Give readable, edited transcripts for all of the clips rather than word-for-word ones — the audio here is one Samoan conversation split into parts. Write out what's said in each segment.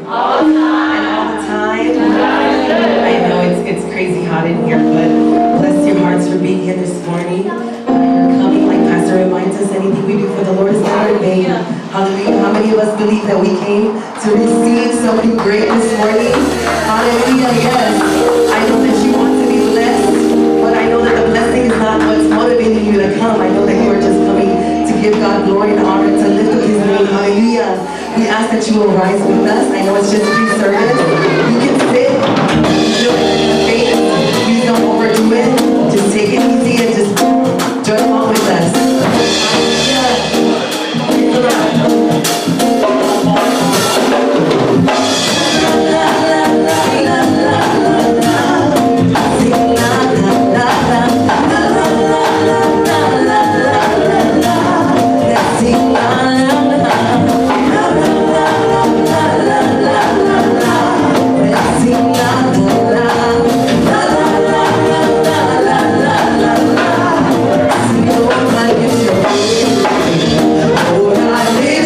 All the time. And all the time. I know it's crazy hot in here, but bless your hearts for being here this morning. You're coming, like Pastor reminds us, anything we do for the Lord is not in vain. Hallelujah. How many of us believe that we came to receive something great this morning? Hallelujah. Yes. I know that you want to be blessed, but I know that the blessing is not what's motivating you to come. I know that you are just coming to give God glory and honor, to lift up His name. Hallelujah. We ask that you will rise with us. I know it's just pre-service. You can sit. Feel like you're gonna faint. Please don't overdo it. Just take it easy and just join along with us. Hallelujah. Praise the Lord. Sing la la la la la la la la la la la la. Let's sing la la la la la la la la la la la. Let's sing la la la la la la la la la la la. Sing, Lord, I lift your name. Lord, I lift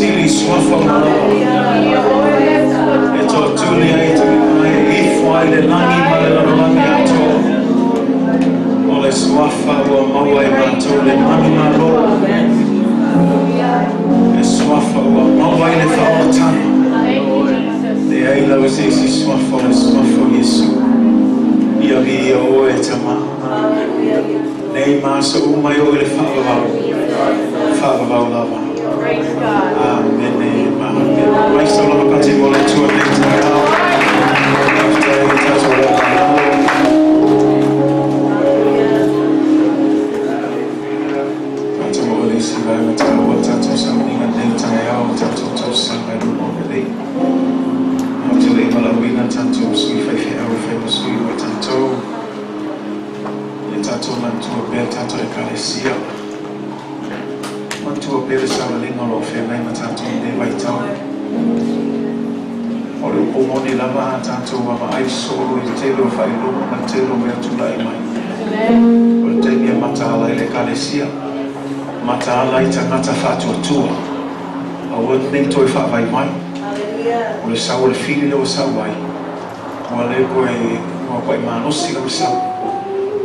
sili suafa uma lava. E toatuli ai e tuuina ai e ifo ai le lagi ma le lalolagi atoa. O le suafa ua maua e matou le manumalo. E suafa ua maua ai le faaolataga. Leai lava se isi suafa o le suafa o Iesu. Ia viia oe e Tamā. Nei ma aso uma e oo i le faavavau. Faavavau lava. Amene ma amene. Mai saulaga pati mo le Atua nei taeao. Faafetai i tatou le malalo. Tatou oo i le isi vaega taua tatou sauniga nei taeao tatou tausaga i luma o le Alii. Matou te le i valaauina tatou sui faifeau e fai ma sui mo tatou. Ia tatou manatua pea tatou ekalesia. Manatua pea le savaliga o lo o feagai ma tatou i lenei vaitau. O le upu moni lava a tatou vaavaai solo i le tele o faailoga ma le tele o mea tulai mai. O le taimi e mataala ai le ekalesia, mataala ai tagata faatuatua. Aua nei toe faavaivai. O le sau o le fili lea ua sau ai, ua le toe ua matua malosi lava sau.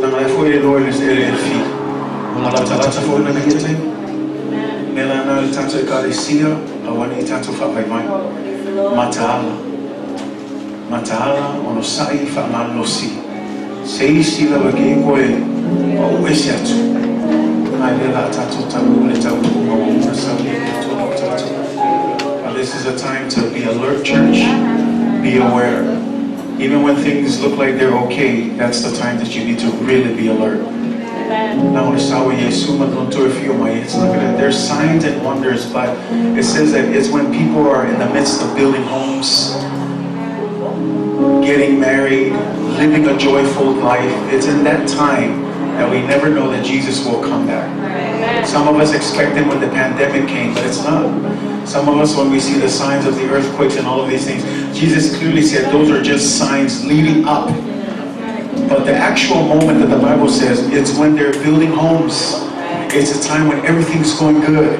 Leaga la foi e iloa e le fili. Ua latalata foi lana ia taimi. Mea lena le tatou ekalesia, aua nei tatou faavaivai. Mataala. Mataala, onosai, faamalolosi. Se isi lava ke koe o ese atu. Ai lea la tatou taunuu le taunuuga ua uma saunia e le Atua mo tatou. But this is a time to be alert, church. Be aware. Even when things look like they're okay, that's the time that you need to really be alert. Now, it's not gonna, there's signs and wonders, but it says that it's when people are in the midst of building homes, getting married, living a joyful life. It's in that time that we never know that Jesus will come back. Some of us expect him when the pandemic came, but it's not. Some of us, when we see the signs of the earthquakes and all of these things, Jesus clearly said those are just signs leading up. But the actual moment that the Bible says, it's when they're building homes. It's a time when everything's going good.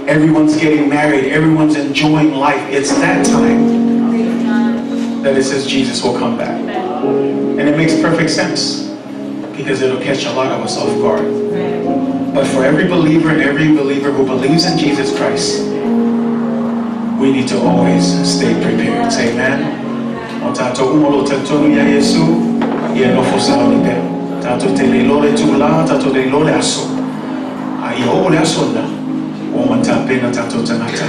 Everyone's getting married. Everyone's enjoying life. It's that time that it says Jesus will come back. And it makes perfect sense because it'll catch a lot of us off guard. But for every believer and every believer who believes in Jesus Christ, we need to always stay prepared. Say amen. O tatou uma o lo o talitonu ia Iesu, ia nofo sauni pea. Tatou te le iloa le itulā, tatou te le iloa le aso. A ia oo le aso lena, ua uma tapena tatou tagata.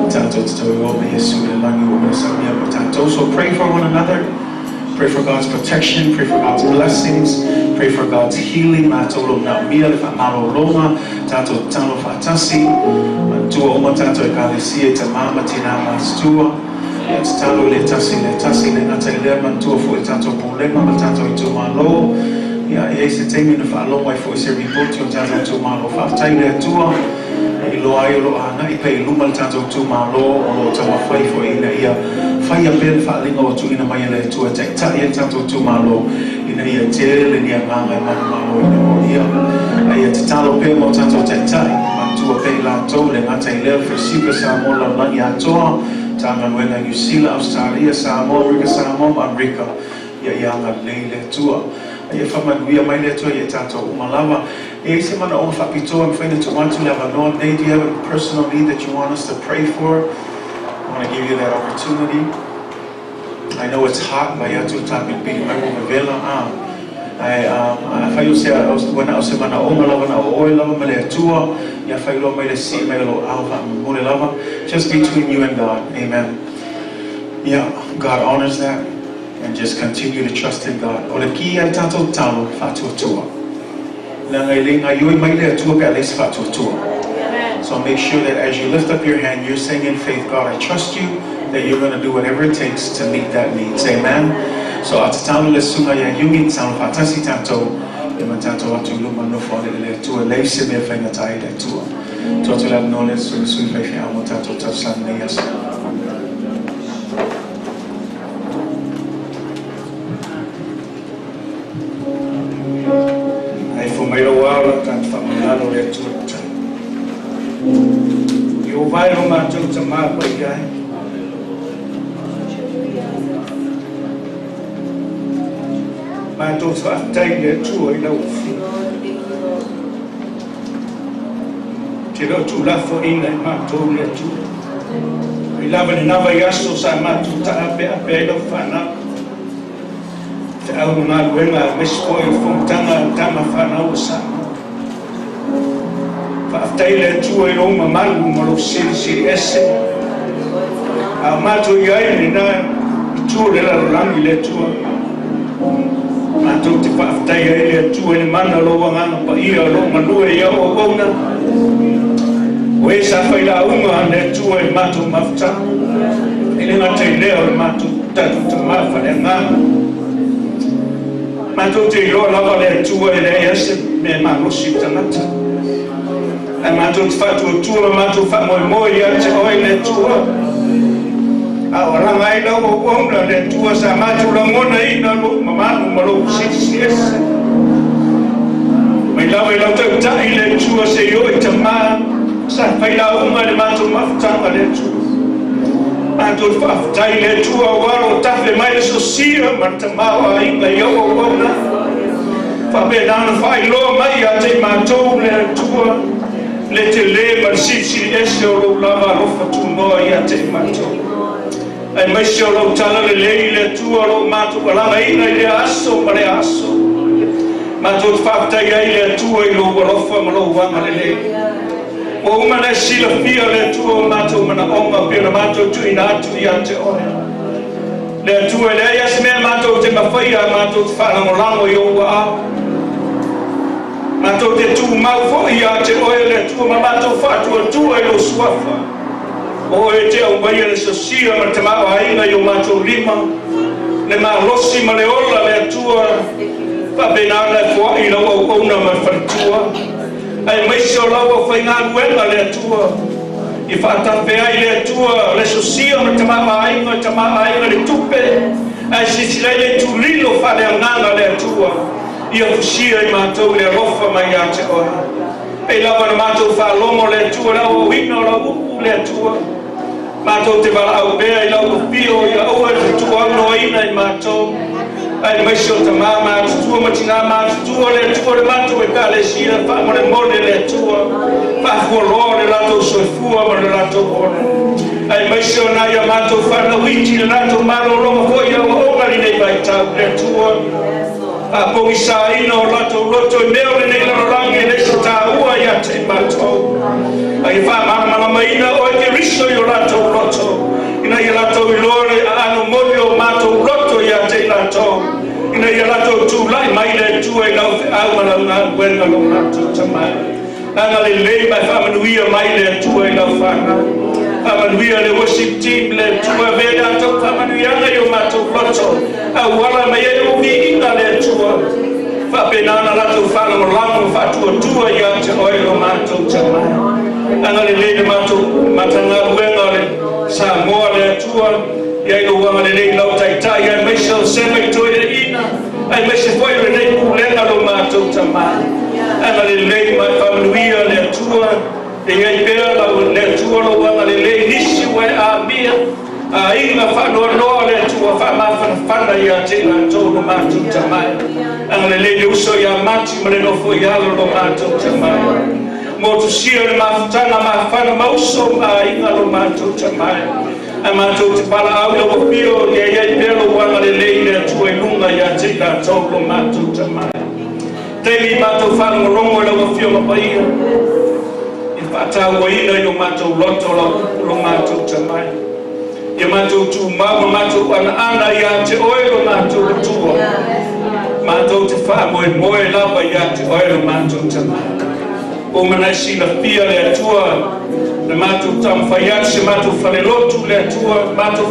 Tatou te toe o ma Iesu i le lagi ua uma saunia mo tatou. So pray for one another. Pray for God's protection, pray for God's blessings, pray for God's healing. Matou o lo o manaomia le faamalologa, tatou tatalo faatasi, manatua uma tatou ekalesia i tamā ma tinā matutua. Ia tatalo i le tasi le tasi le gata i lea manatua foi le tatou pulega ma le tatou itumalo. Ia e i ai se taimi na faalogo ai foi se ripoti o le tatou itumalo. Faafetai i le Atua e iloa ai o lo o agai pea i luma le tatou itumalo o lo o taumafai foi ina ia faia pea le faaaliga ua tuuina mai e le Atua e taitai ai le tatou itumalo ina ia tele ni agaga e manumalo ina o ia. A ia tatalo pea mo tatou taitai, manatua pea i latou le gata i lea le Falesiuka Samoa lalolagi atoa, Matagaluega i Niu Sila, Ausetalia, Samoa, Amerika Samoa ma Amerika. Ia ia agalelei le Atua. A ia faamanuia mai le Atua ia tatou uma lava. E i ai se manaoga faapitoa e mafai ona tuu atu le avanoa lenei. Do you have a personal need that you want us to pray for? I want to give you that opportunity. I know it's hot, vaai atu le tapilipili mai ua vevela a. Ae afai o se ua na o se manaoga lava na o oe lava ma le Atua, ia faailoa mai le sii mai o lou aao faamolemole lava. Just between you and God. Amen. Yeah, God honors that. And just continue to trust in God. O le ki a le tatou tatalo, faatuatua. Leaga e le gaoioi mai le Atua pe a leai se faatuatua. So make sure that as you lift up your hand, you're saying in faith, God, I trust you that you're going to do whatever it takes to meet that need. Say amen. So a tatalo le susuga ia Yumi, tatalo faatasi tatou, e ma tatou atu i luma nofo ale le Atua, leai se mea faigata ai le Atua. Tuu atu le avanoa lea i le sui faifeau mo tatou tausaga nei aso. Ae fua mai lou ao lau tagata faamagalo le Atua le Matai. I o vae lo Lo matou Tamā Paia e. Matou faafetai i le Atua i lau Afioga. Te le o tuulafoaiina e matou le Atua. Mai lava lena vaiaso sa matou taapeape ai lau fanau. Feau ma galuega aemaise foi o le fonotaga a tama fanau a Samoa. Faafetai i le Atua i lou mamalu ma lou silisili ese. A o matou i ai i lena itu o le lalolagi le Atua. Matou te faafetai ai le Atua i le mana o lou Agaga Paia o lo o galue i au auauna. O e sa failauga a le Atua i le matou mafutaga. E le gata i lea o le matou tatou tamā faaleagaga. Matou te iloa lava le Atua e leai lava se mea e malosi i le tagata. Ae matou te faatuatua ma matou faamoemoe ia te Oe le Atua. A o alaga ai lau auauna le Atua sa matou lagonaina lou mamalu ma lou silisili ese. Mai lava i lau tautai le Atua seia oo i tamā sa failauga i le matou mafutaga le Atua. Matou te faafetai i le Atua aua o lo o tafe mai le sosia ma le tamaoaiga i au auauna. Faapena ona faailoa mai ia te i matou le Atua le tele ma le silisili ese o lou lava alofa tunoa ia te i matou. Aemaise o lau talalelei le Atua o lo o matou alagaina i lea aso ma lea aso. Matou te faafetai ai i le Atua i lou alofa ma lou agalelei. Ua uma ona e silafia le Atua o matou manaoga pei ona matou tuuina atu ia te Oe. Le Atua, e leai lava se mea matou te mafaia matou te faalagolago i ou aao. Matou te tumau foi ia te Oe le Atua ma matou faatuatua i lou Suafa. O Oe e te aumaia le sosia ma le tamaoaiga i o matou lima, le malosi ma le ola le Atua, faapena ona e foai i lau auauna ma le faletua, aemaise o lau aufaigaluega le Atua, i faatafe ai le Atua le sosia ma le tamaoaiga, tamaoaiga le tupe, ae silasila ai le itulilo faaleagaga le Atua, ia fusia i matou le alofa mai ia te Oe. Pei lava ona matou faalogo le Atua le auauina o lau upu le Atua. Matou te valaau pea i lau afio ia aua e te tuuaunoaina i matou. Aemaise o tamā matutua ma tinā matutua le Atua le matou Ekalesia faamolemole le Atua faafualoa le latou soifua ma le latou ola. Aemaise o nai a matou fanau iti le latou malologa foi i aoaoga i lenei vaitau le Atua. Faapogisaina o latou loto i mea o lenei lalolagi e le se taua ia te i matou. A ia faamalamalamaina oe Keriso i o latou loto, ina ia latou iloa le aano moni o matou loto ia te i latou, ina ia latou tulai mai le Atua i lau feau ma lau galuega lo matou Tamai. Agalelei ma e faamanuia mai le Atua i lau fanau. Faamanuia le worship team le Atua avea i latou faamanuiaga i o matou loto, auala mai ai o viiga le Atua. Faapena ona latou faalagolago ma faatuatua ia te Oe lo matou Tamai. Agalelei le matou Matagaluega o le Samoa le Atua, ia i lou agalelei i lau Taitai aemaise o Sema i Toeaiina, aemaise foi o lenei pulega lo matou Tamai. Agalelei ma e faamanuia le Atua, e i ai pea lau le Atua lou agalelei nisi ua e amia, aiga faanoanoa le Atua faamafanafana ia te i latou lo matou Tamai. Agalelei le uso ia Mati ma le nofo i alo lo matou Tamai. Motusia le mafutaga mafana ma uso ma aiga lo matou Tamai. Ae matou te valaau i lau afio, ia i ai pea lou agalelei i le Atua i luga ia te i latou lo matou Tamai. Taimi i matou faalogologo i lau Afioga Paia, i faatauaina i o matou loto lau upu lo matou Tamai. Ia matou tumau ma matou anaana ia te Oe lo matou Atua. Matou te faamoemoe lava ia te Oe lo matou Tamai. Ua uma ona e silafia le Atua le matou taumafai atu se matou falelotu le Atua matou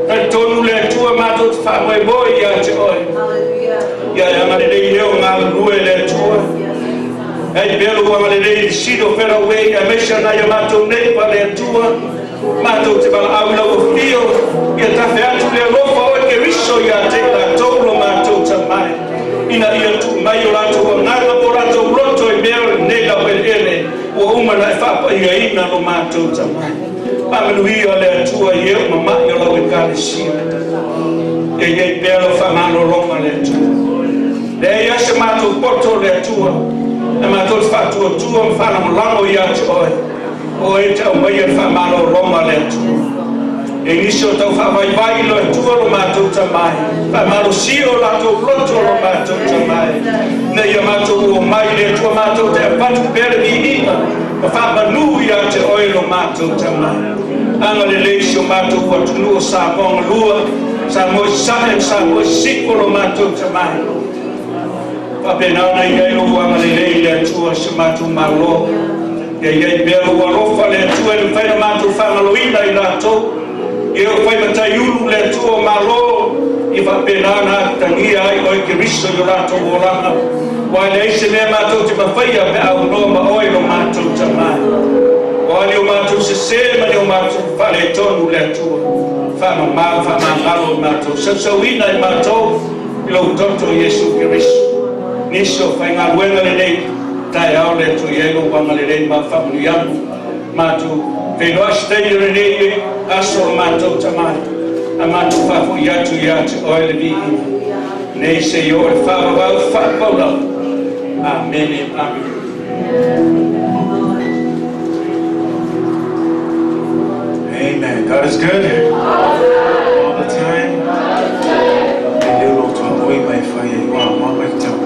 talitonu le Atua matou te faamoemoe ia te Oe. Ia e agalelei lea o galulue le Atua. Ai pea lou agalelei i le City of Federal Way aemaise o nai a matou nei pa le Atua. Matou te valaau i lau afio, ia tafe atu le alofa o Oe Keriso ia te i latou lo matou Tamai, ina ia tuu mai o latou agaga po o latou loto i mea o lenei laueleele ua uma ona e faapaiaina lo matou Tamai. Faamanuia le Atua i e o mama'i o lau Ekalesia. Ia i ai pea lau faamalologa le Atua. Leai a se matou poto le Atua, e matou te faatuatua ma faalagolago ia te oe, o oe e te aumaia le faamalologa le Atua. E nisi o tau faavaivai lo Atua lo matou tamai, faamalosia o latou loto lo matou tamai, na ia matou omai le Atua matou te avatu pea le viiga, ma faamanu ia te oe lo matou tamai. Agalelei si o matou atunuu o Samoa galua, Samoa i sae ma Samoa i sisifo lo matou tamai. Faapena ona i ai lou agalelei le Atua si o matou Malo. Ia i ai pea lou alofa le Atua e mafai ona matou faagaloina i latou. Ia o fai mataiulu le Atua o Malo, ia faapena ona atagia ai oe Keriso i o latou olaga. Ua leai se mea matou te mafaia pe aunoa ma oe lo matou tamai. O a ni o matou sesē ma ni o matou faaletonu le Atua. Faamama faamagalo i matou. Sausauina i matou i lou toto Iesu Keriso. Nisi o faigaluega lenei taeao le Atua i ai lou agalelei ma faamanuiaga. Matou feiloai se taimi o lenei aso o matou tamai. A matou faafoi atu ia te oe le viiga. Nei seia oo i le faavavau faapaulala. Amene, amene. Amen. God is good. All the time. E leo lo tua oi mai whai e wā mai tau.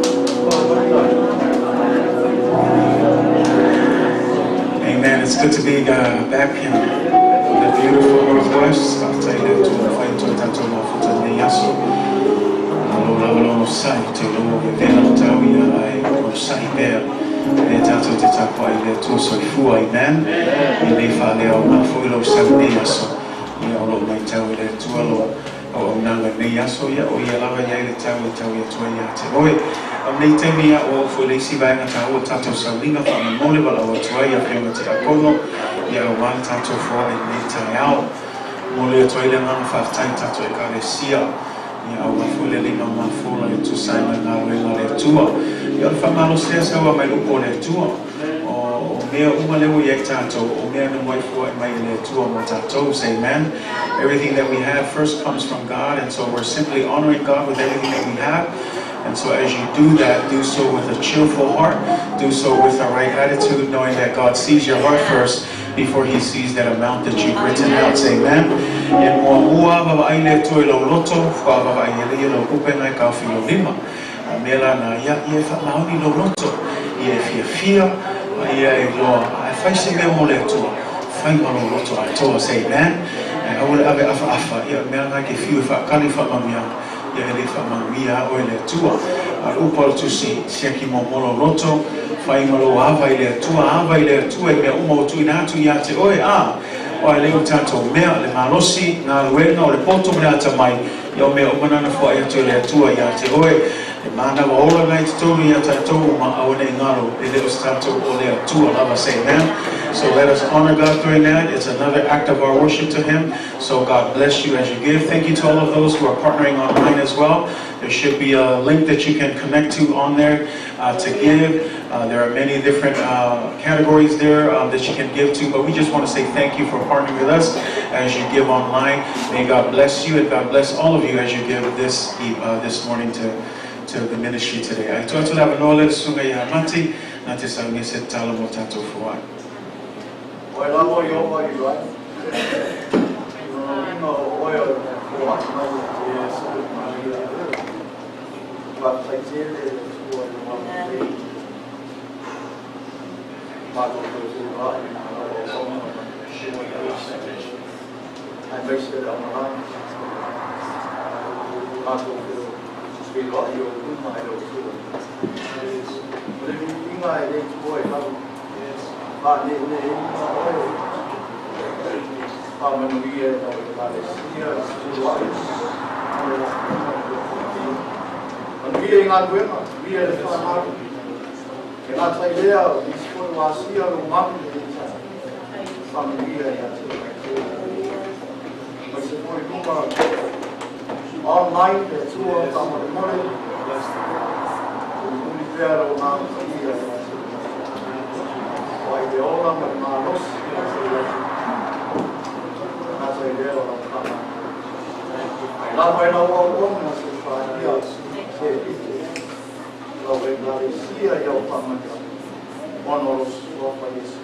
Amen. It's good to be back in the beautiful Northwest. Faafetai le Atua ua fai atu ai tatou mafuta i lenei aso. Malo lava le onosai te loa o vevela o tau ia ae onosai pea le tatou te tapuai i le Atua soifua. Amen. I lei faaleaoga foi lou sau i lenei aso. Ia o loo matau e le Atua lo auaunaga i lenei aso. Ia o ia lava i ai le tau e tau i atu ai ia te oe. A o lenei taimi ia ua oo foi le isi vaega taua o tatou sauliga faamolemole valaau atu ai ia Afioga Tiakono ia aua le tatou foai i lenei taeao. Momoli atu ai le agaga faafetai i tatou Ekalesia ia aua foi le lima mafola e tusa ai ma le galuega a le Atua. Ia o le faamalosi lea sau mai le upu o le Atua. O mea uma lea ua i ai tatou, o mea na muai foai mai e le Atua mo tatou. Say amen. Everything that we have first comes from God, and so we're simply honoring God with everything that we have. And so as you do that, do so with a cheerful heart, do so with the right attitude, knowing that God sees your heart first before He sees that amount that you've written out. Say amen. E muamua vaavaai le Atua i lou loto, faavaavaai e le ia lau upega e kaofi i lou lima. A mea la na ia, ia e faamaoni lou loto, ia e fiafia, ma ia e iloa, a e fai se mea mo le Atua, fai ma lou loto atoa. Say amen. E aua le ave afaafa, ia o le mea lena e te fiu e faakali faamanuiaga, ia e le faamanuia a oe le Atua. A o le upu a le Tusi, siaki muamua lou loto, fai ma lou ava i le Atua, ava i le Atua i mea uma ua tuuina atu ia te oe, a o ai lea o tatou mea, le malosi, galuega, o le poto ma le atamai, ia o mea uma na na foai atu e le Atua ia te oe. E manawa ola na i totonu ia tatou uma, aua nei galo, e le o se tatou o le Atua lava. Say amen. So let us honor God during that. It's another act of our worship to Him. So God bless you as you give. Thank you to all of those who are partnering online as well. There should be a link that you can connect to on there to give. There are many different categories there that you can give to, but we just want to say thank you for partnering with us as you give online. May God bless you and God bless all of you as you give this morning to the ministry today. Ae tuu atu le avanoa lea i le susuga ia Mati na te saunia se tatalo mo tatou foai. Oe lava Ieova i ai. Lona o oe o le foai mai o Iesu Maria. Faafetai tele le Atua i lou agalelei. Matou toe feiloai ma lau auauna ma le Keriso. Aemaise le aumalaga. Matou feiloai i ou luma e le Atua. O le viiga e le tuua i lau. Faaneeneeina oe. Faamanuia i lau Ekalesia i se tuluai ma le lafoga i lou toatele. Manuia i galuega, manuia i le fanau. E gata i lea, o nisi foi ua asia lou malu i lenei taeao. Faamanuia ia te latou. Aemaise foi i luga online le Atua faamolemole. Mulimuli pea lou agaga paia ia te latou. O ai le ola ma le malosi ia te latou. lea o lau faamalo. Lava e lau auauna se faia se ite lau ekalesia i au faamanuiaga ona o lou suafa Iesu.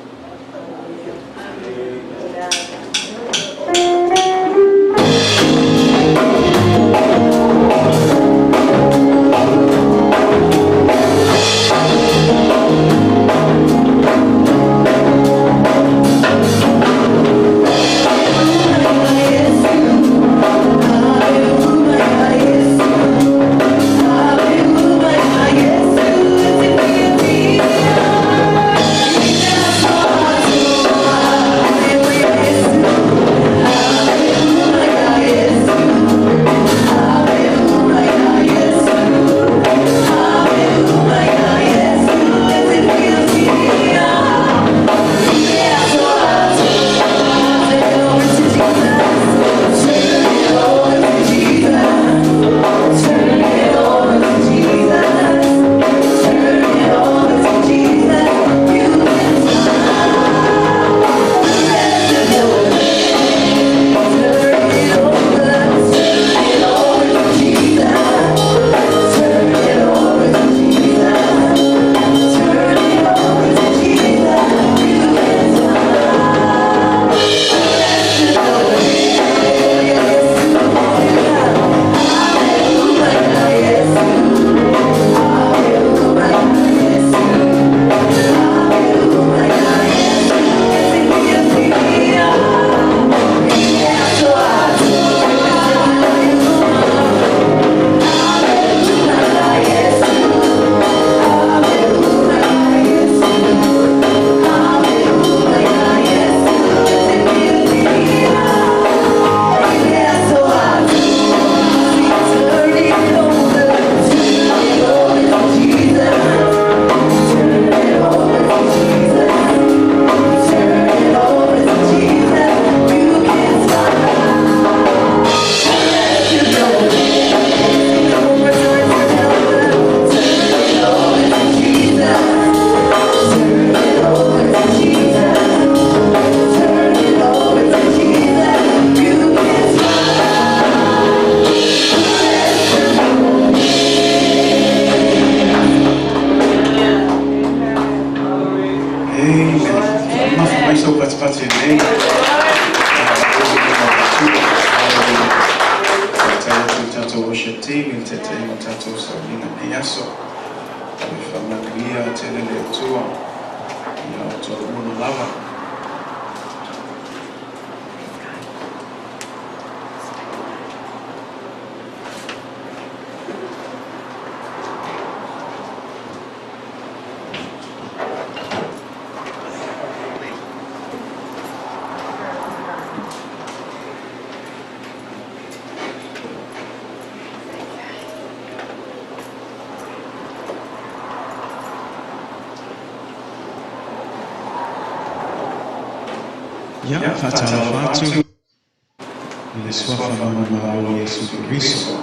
Ia, faatalofa atu i le suafa manumalo o Iesu Keriso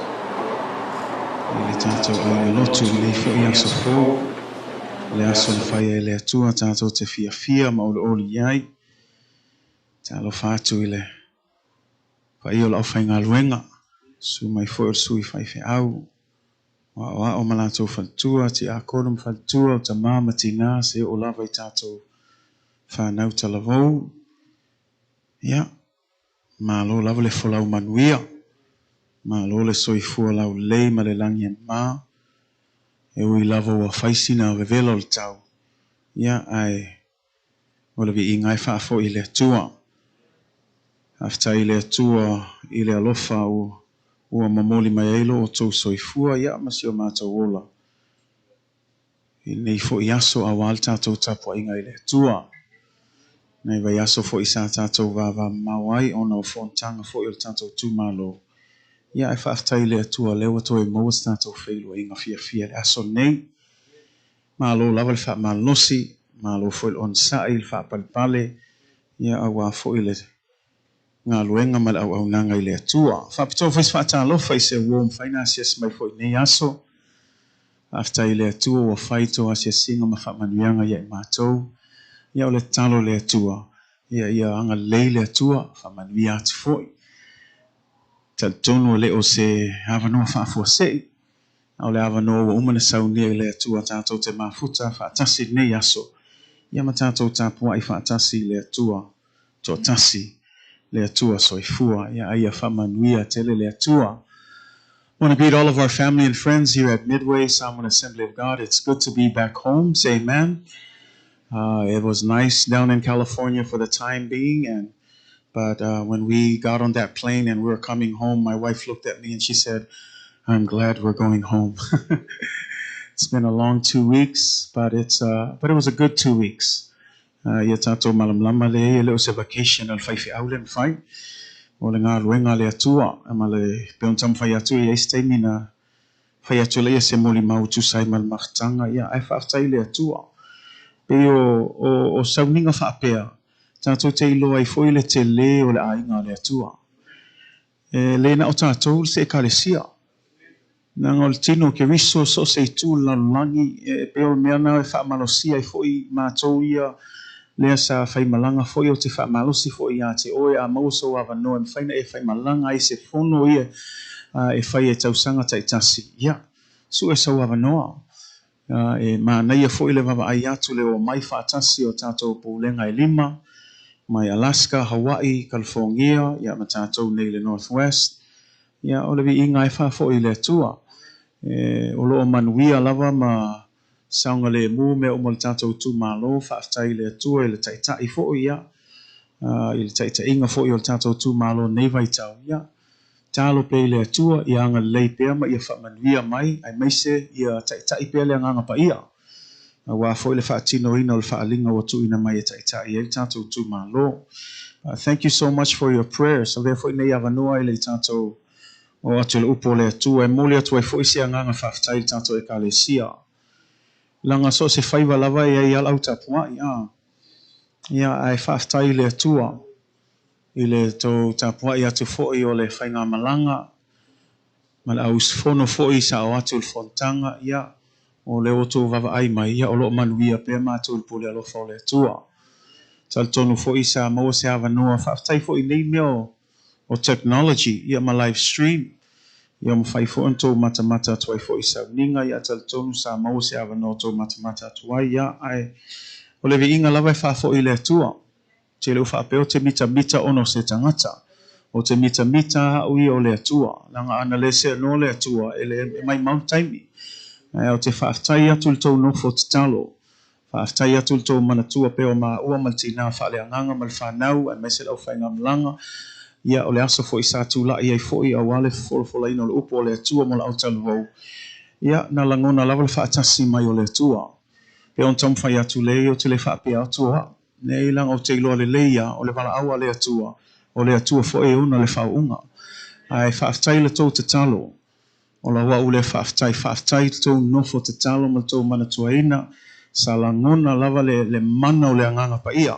i le tatou aiga lotu i lenei foi aso fou, le aso na faia e le Atua tatou te fiafia ma oloolo i ai. Talofa atu i le paia o le aufaigaluega, susu mai foi o le sui faifeau, o aoao ma latou faletua, tiakono ma faletua, o tama ma tina, se oo lava i tatou fanau talavou. Ia, malo lava le folau manuia, malo le soifua laulelei ma le lagi e mama, e ui lava ua fai sina vevela o le tau, ia, ae o le viiga e faafoi i le Atua. Faafetai i le Atua i le alofa ua momoli mai ai lo outou soifua, ia, ma si o matou ola i lenei foi aso aua le tatou tapuaiga i le Atua. Nei vaiaso foi sa tatou vavamamao ai ona o fonotaga foi o le tatou itumalo. Ia, ae faafetai i le Atua o lea ua toe maua se tatou feiloaiga fiafia i le aso lenei. Malo lava le faamalolosi, malo foi le onosai, le faapalepale, ia, aua foi le galuega ma le auaunaga i le Atua. Faapitoa foi se faatalofa i se uo ua mafai ona asiasi mai foi i lenei aso. Faafetai i le Atua ua fai tou asiasiga ma faamanuiaga ia i matou. Ia o le tatalo i le Atua, ia ia agalelei le Atua, faamanuia atu foi. Talitonu e le o se avanoa faafuasei, a o le avanoa ua uma ona saunia i le Atua tatou te mafuta faatasi i lenei aso, ia ma tatou tapuai faatasi i le Atua toatasi, le Atua soifua, ia a ia faamanuia tele le Atua. I want to greet all of our family and friends here at Midway Samoan Assembly of God. It's good to be back home. Say amen. It was nice down in California for the time being, and but when we got on that plane and we were coming home, my wife looked at me and she said, "I'm glad we're going home." It's been a long 2 weeks, but it was a good 2 weeks. Ia tatou malamalama le e le o se vacation a le faifeau le mafai. O le galuega le Atua, ma le pe ona taumafai atu i ai se taimi na fai atu lea se molimau tusa ai ma le mafutaga, ia ae faafetai i le Atua. Pei o sauniga faapea, tatou te iloa ai foi le telē o le aiga a le Atua. E le na o tatou se ekalesia. Leaga o le tino o Keriso so o se itu o le lalolagi, e pei o le mea lena e faamalosia ai foi matou ia lea sa faimalaga foi, ou te faamalosi foi ia te oe, a maua sou avanoa e mafai ona e faimalaga ai se fono ia e fai e tausaga taitasi, ia, sue sou avanoa. E manaia foi le vaavaai atu le omai faatasi o tatou pulega e lima, mai Alaska, Hawaii, California, ia ma tatou nei le Northwest, ia o le viiga e faafoi i le Atua. E, o loo manuia lava ma saogalemu mea uma o le tatou itumalo, faafetai i le Atua i le taitai foi ia, i le taitaiga foi o le tatou itumalo nei vaitau, ia tatalo pea i le Atua ia agalelei pea ma ia faamanuia mai, aemaise ia taitai pea le Agaga Paia, aua foi le faatinoina o le faaaliga ua tuuina mai e taitai ai le tatou itumalo. Thank you so much for your prayers. Avea foi nei avanoa i le tatou o atu le upu o le Atua e momoli atu ai foi se agaga faafetai i le tatou ekalesia. Leaga so o se faiva lava e ai ala au tapuai. Ia, ae faafetai i le Atua i le tou tapuai atu foi o le faigamalaga ma le au usufono foi sa o atu i le fonotaga, ia, o lea ua outou vaavaai mai, ia, o lo o manuia pea matou i le pule alofa o le Atua. Talitonu foi sa maua se avanoa, faafetai foi i nei mea o technology, ia ma live stream, ia mafai foi ona tou matamata atu ai foi i sauniga, ia talitonu sa maua se avanoa tou matamata atu ai, ia ae o le viiga lava e faafoi i le Atua. Te le o faapea o te mitamita ona o se tagata. O te mitamita au ia o le Atua. Leaga ana le seanoa le Atua, e le e maumau le taimi. Ae o te faafetai atu i le tou nofo tatalo. Faafetai atu i le tou manatua pea o maua ma le tinā faaleagaga ma le fanau, aemaise le aufaigamalaga. Ia, o le aso foi sa tulai ai foi aua le folafolaina o le upu o le Atua mo le autalavou. Ia, na lagona lava le faatasi mai o le Atua. Pe ona taumafai atu le o te le faapea atu o au. Nei leaga ou te iloa lelei ia o le valaau a le Atua, o le Atua foi e ona le faauuga. Ae faafetai i le tou tatalo. O lau au lea faafetai, faafetai i le tou nofo tatalo ma le tou manatuaina, sa lagona lava le mana o le Agaga Paia.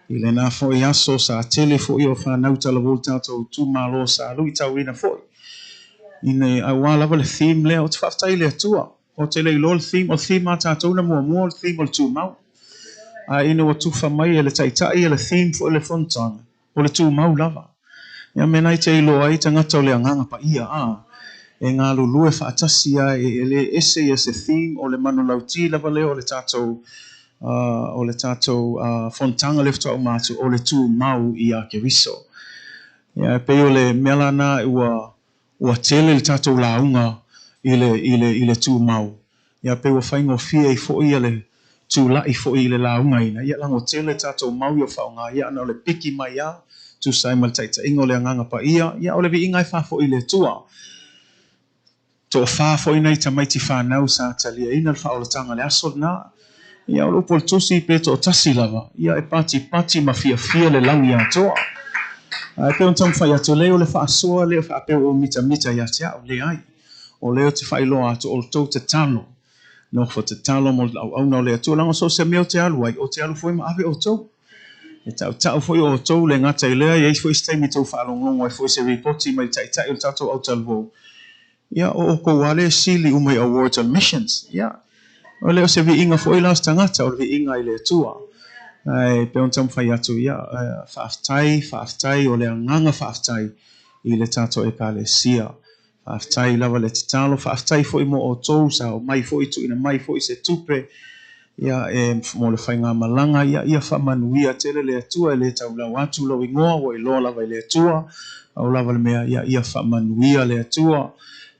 I lena foi aso sa tele foi o fanau talavou le tatou itumalo sa luitauina foi. Ina aua lava le theme lea, ou te faafetai i le Atua. Ou te le iloa le theme, o le theme a tatou na muamua o le theme o le tumau. A ina ua tufa mai e le taitai e le theme foi o le fonotaga, o le tumau lava. Ia mea na i te iloa ai tagata o le Agaga Paia, a e galulue faatasi a e le ese ia se theme o le manulauti lava lea o le tatou fonotaga lea faatoa uma atu o le tumau ia Keriso. Ia e pei o le mea lana ua tele le tatou lauga i le tumau. Ia pei ua faigofie ai foi ia le tulai foi i le laugaina. Ia leaga ua tele tatou mau ia faaaoga, ia ana o le piki mai a tusa ai ma le taitaiga o le Agaga Paia, ia o le viiga e faafoi i le Atua. Toafa foi nai tamaiti fanau sa taliaina le faaolataga le aso lena. Ia o le upu o le tusi pe toatasi lava, ia e patipati ma fiafia le lagi atoa. Ae pei ona taumafai atu lea o le faasoa lea faapea ua mitamita ia te au, leai. O lea ou te faailoa atu o le tou tatalo. Nofo tatalo mo le auauna o le Atua. Leaga so o se mea ou te alu ai, ou te alu foi ma ave outou. E tautau foi outou le gata i lea, e i ai foi se taimi tou faalogologo ai foi se ripoti mai le taitai o le tatou autalavou. Ia, o outou lava lea sili uma i awards on missions. Ia, o le o se viiga foi la o se tagata, o le viiga i le Atua. Ae pei ona taumafai atu, ia, faafetai, faafetai, o le agaga faafetai. i le tatou Ekalesia. Faafetai lava le tatalo, faafetai foi mo outou sa omai foi tuuina mai foi se tupe ia e mo le faigamalaga ia ia faamanuia tele le Atua e le taulau atu lou igoa ua iloa lava i le Atua pau lava le mea ia ia faamanuia le Atua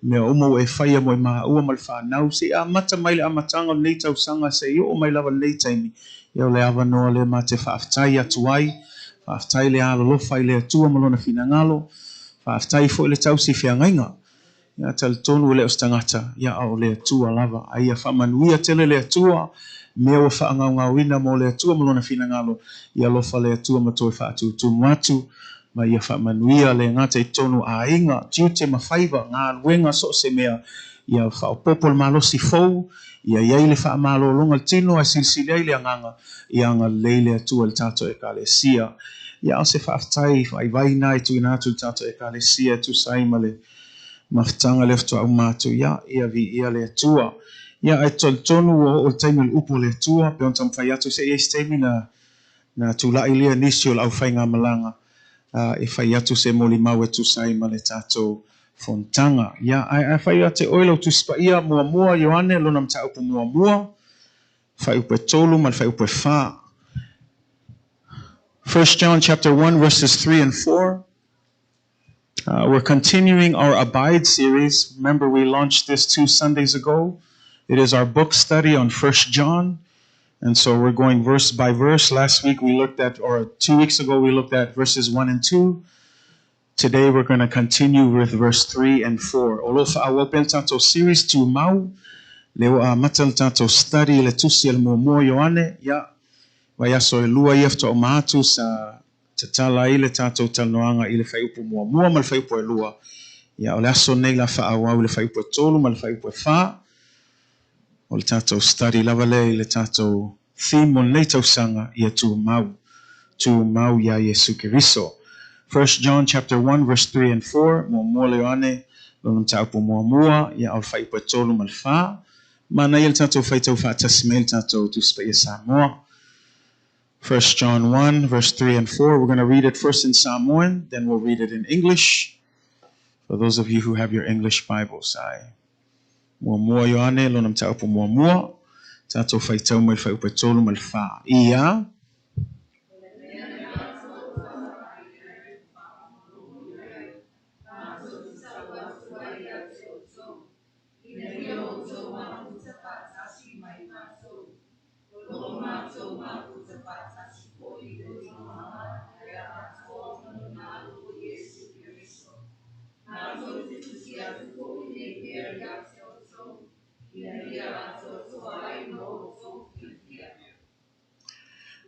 mea uma ua e faia mo i maua ma le fanau se i amata mai le amataga o lenei tausaga seia oo mai lava lenei taimi ia o le avanoa lea ma te faafetai atu ai faafetai le alolofa i le Atua ma lona finagalo faafetai foi le tausi feagaiga ia talitonu e le o se tagata ia a o le Atua lava a ia faamanuia tele le Atua mea ua faagaogaoina mo le Atua ma lona finagalo ia alofa le Atua ma toe faatutumu atu ma ia faamanuia le gata i totonu aiga tiute ma faiva galuega so o se mea ia faaopoopo le malosi fou ia i ai le faamalologa le tino ae silisili ai le agaga ia agalelei le Atua i le tatou Ekalesia. Ia a o se faafetai vaivai lena e tuuina atu i le tatou Ekalesia e tusa ai ma le mafutaga lea faatoa uma atu ia ia viia le Atua. Ia ae talitonu ua oo i le taimi o le upu a le Atua pe ona taumafai atu se i ai se taimi na na tulai lea nisi o le aufaigamalaga e fai atu se molimau e tusa ai ma le tatou fonotaga. Ia ae afai ia te oe lau Tusi Paia muamua Ioane lona mataupu muamua fuaiupu e 3 ma le fuaiupu e 4. 1 John chapter 1 verses 3 and 4. We're continuing our Abide series. Remember, we launched this 2 Sundays ago. It is our book study on 1 John. And so we're going verse by verse. Last week we looked at, or 2 weeks ago, we looked at verses 1 and 2. Today we're going to continue with verse 3 and 4. O lo o faaauau pea le tatou series tumau, lea ua amata le tatou study i le tusi a le muamua o Ioane, ia, vaiaso e lua ia faatoa uma atu sa tatala ai le tatou talanoaga i le fuaiupu muamua ma le fuaiupu e lua. Ia, o le aso nei la faaauau i le fuaiupu e 3 ma le fuaiupu e 4. O le tatou study lava lea i le tatou theme o lenei tausaga ia tumau, tumau iā Iesu Keriso. 1 John chapter 1 verse 3 and 4, muamua le Ioane lona mataupu muamua, ia o le fuaiupu e 3 ma le 4. Manaia le tatou faitau faatasi mai le tatou Tusi Paia Samoa. 1 John 1 verse 3 and 4. We're going to read it first in Samoan, then we'll read it in English. For those of you who have your English Bibles, ai. Muamua Ioane lona mataupu muamua, tatou faitau mai le fuaiupu e 3 ma le 4. Ia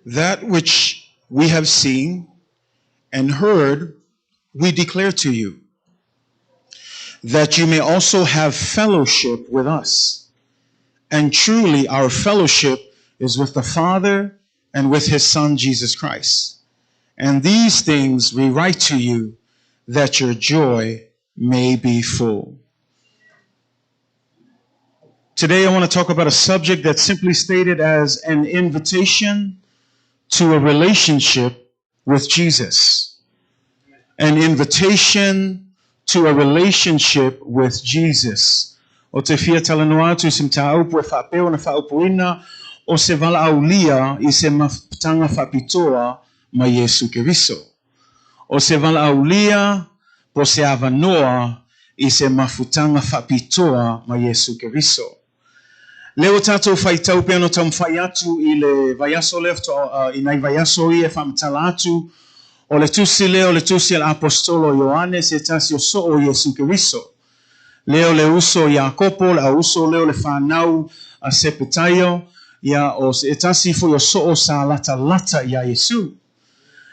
That which we have seen and heard, we declare to you, that you may also have fellowship with us. And truly our fellowship is with the Father and with his Son, Jesus Christ. And these things we write to you, that your joy may be full. Today I want to talk about a subject that's simply stated as an invitation to a relationship with Jesus. An invitation to a relationship with Jesus. O te fia talanoa atu i se mataupu e faapea ona faaupuina o se valaaulia i se mafutaga faapitoa ma Iesu Keriso. O se valaaulia po o se avanoa i se mafutaga faapitoa ma Iesu Keriso. Lea ua tatou faitau pea ona taumafai atu i le vaiaso lea faatoa i nai vaiaso ia e faamatala atu o le tusi lea o le tusi a le Aposetolo Ioane se tasi o soo o Iesu Keriso. Lea o le uso o Iakopo, le auuso lea o le fanau a Sepetaio, ia o se tasi foi o soo sa latalata iā Iesu.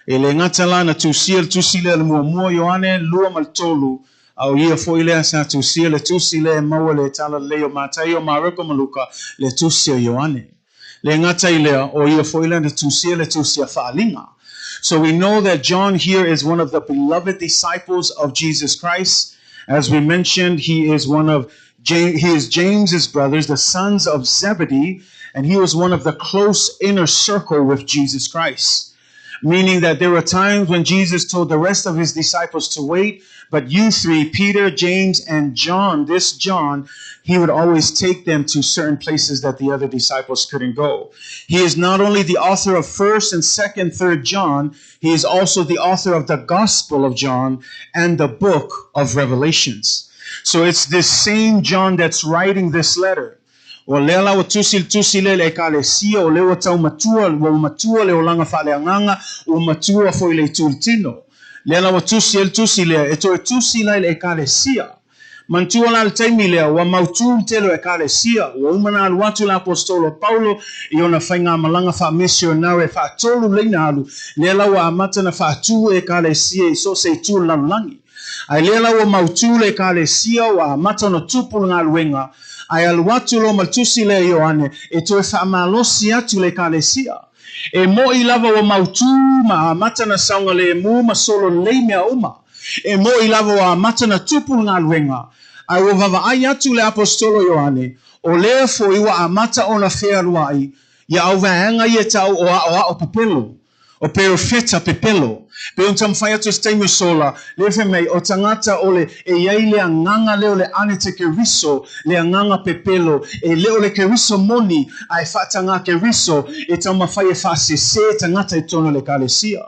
E le gata la na tusia le tusi lea le muamua Ioane 2 ma le 3, a o ia foi lea sa tusia le tusi lea e maua i le Talalelei o Mataio, Mareko ma Luka, le tusi a Ioane. Le gata i lea, o ia foi lea na tusia le tusi a Faaaliga. So we know that John here is one of the beloved disciples of Jesus Christ. As we mentioned, he is one of James, he is James's brothers, the sons of Zebedee, and he was one of the close inner circle with Jesus Christ. Meaning that there were times when Jesus told the rest of his disciples to wait, but you three, Peter, James, and John, this John, he would always take them to certain places that the other disciples couldn't go. He is not only the author of 1st and 2nd, 3rd John, he is also the author of the Gospel of John and the book of Revelations. So it's this same John that's writing this letter. O lea la ua tusi le tusi lea i le Ekalesia, o lea ua tau matua, ua matua le olaga faaleagaga, ua matua foi le itu o le tino. Lea la ua tusi ai le tusi lea, e toe tusi la i le Ekalesia. Manatua la le taimi lea, ua mautū le tele o Ekalesia, ua uma ona alu atu le Aposetolo o Paulo i ona faigamalaga faamisionare faatolu leina alu, lea la ua amata ona faatū Ekalesia i so o se itu o le lalolagi. Ae lea la ua mautū le Ekalesia, ua amata ona tupu le galuega, ae alu atu loa ma le tusi lea i Ioane e toe faamalosi atu le Ekalesia. E moʻi lava ua mautū ma amata na saogalemu ma solo lelei mea uma. E moʻi lava ua amata na tupu le galuega, ae ua vavaai atu le Aposetolo Ioane, o lea foi ua amata ona fealuai ia au vaega ia tau o aoao pepelo. O perofeta pepelo. Pei ona taumafai atu i se taimi o sola, lea fai mai, o tagata o le, e i ai le agaga lea o le anete-keriso, le agaga pepelo, e le o le keriso moni, a e faatagā keriso, e taumafai e faasese tagata i totonu o le Ekalesia.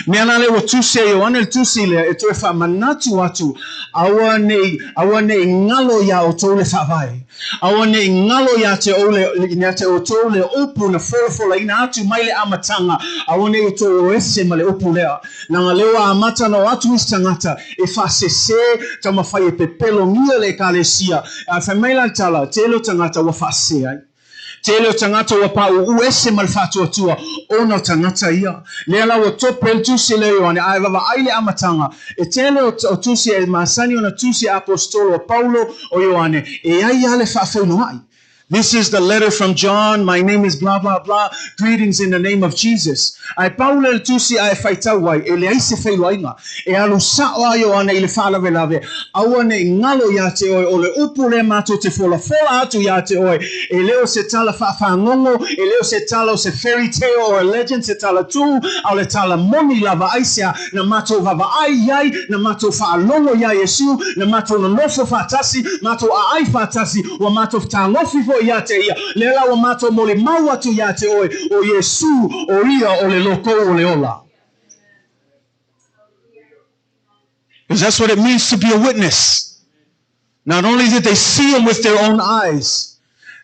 Mea la lea ua tusi e Ioane le tusi lea e toe faamanatu atu, aua ne i, aua ne i galo iā outou le Faavae. Aua ne i galo iā te ou le, iā te outou le upu na folafolaina atu mai le amataga, aua ne i outou o ese ma le upu lea. Leaga lea ua amata ona o atu isi tagata e faasese, taumafai e pepelogia le Ekalesia. A fai mai la le tala, tele o tagata ua faasese ai. Tele o tagata ua paʻuʻu ese ma le faatuatua ona o tagata ia. Lea la ua tope ai le tusi lea Ioane, a e vavaai le amataga. E tele o, o tusi e masani ona tusi a aposetolo o Paulo, o Ioane, e ai lava le faafeiloai. This is the letter from John, my name is blah blah blah, greetings in the name of Jesus. Ae pau lea le tusi a e faitau ai, e leai se feiloaiga. E alu sao a Ioane i le faalavelave, aua ne i galo iā te oe, o le upu lea matou te folafola atu iā te oe, e le o se tala faafagogo, e le o se tala o se fairy tale or a legend, se tala tū, a o le tala moni lava aisea, na matou vavaai i ai, na matou faalogo iā Iesu, na matou nonofo faatasi, matou aai faatasi, ua matou fetagofi foi iā te ia, lea la ua matou molimau atu iā te oe, o Iesu, o ia o le lokou o le ola. Because that's what it means to be a witness. Not only did they see him with their own eyes,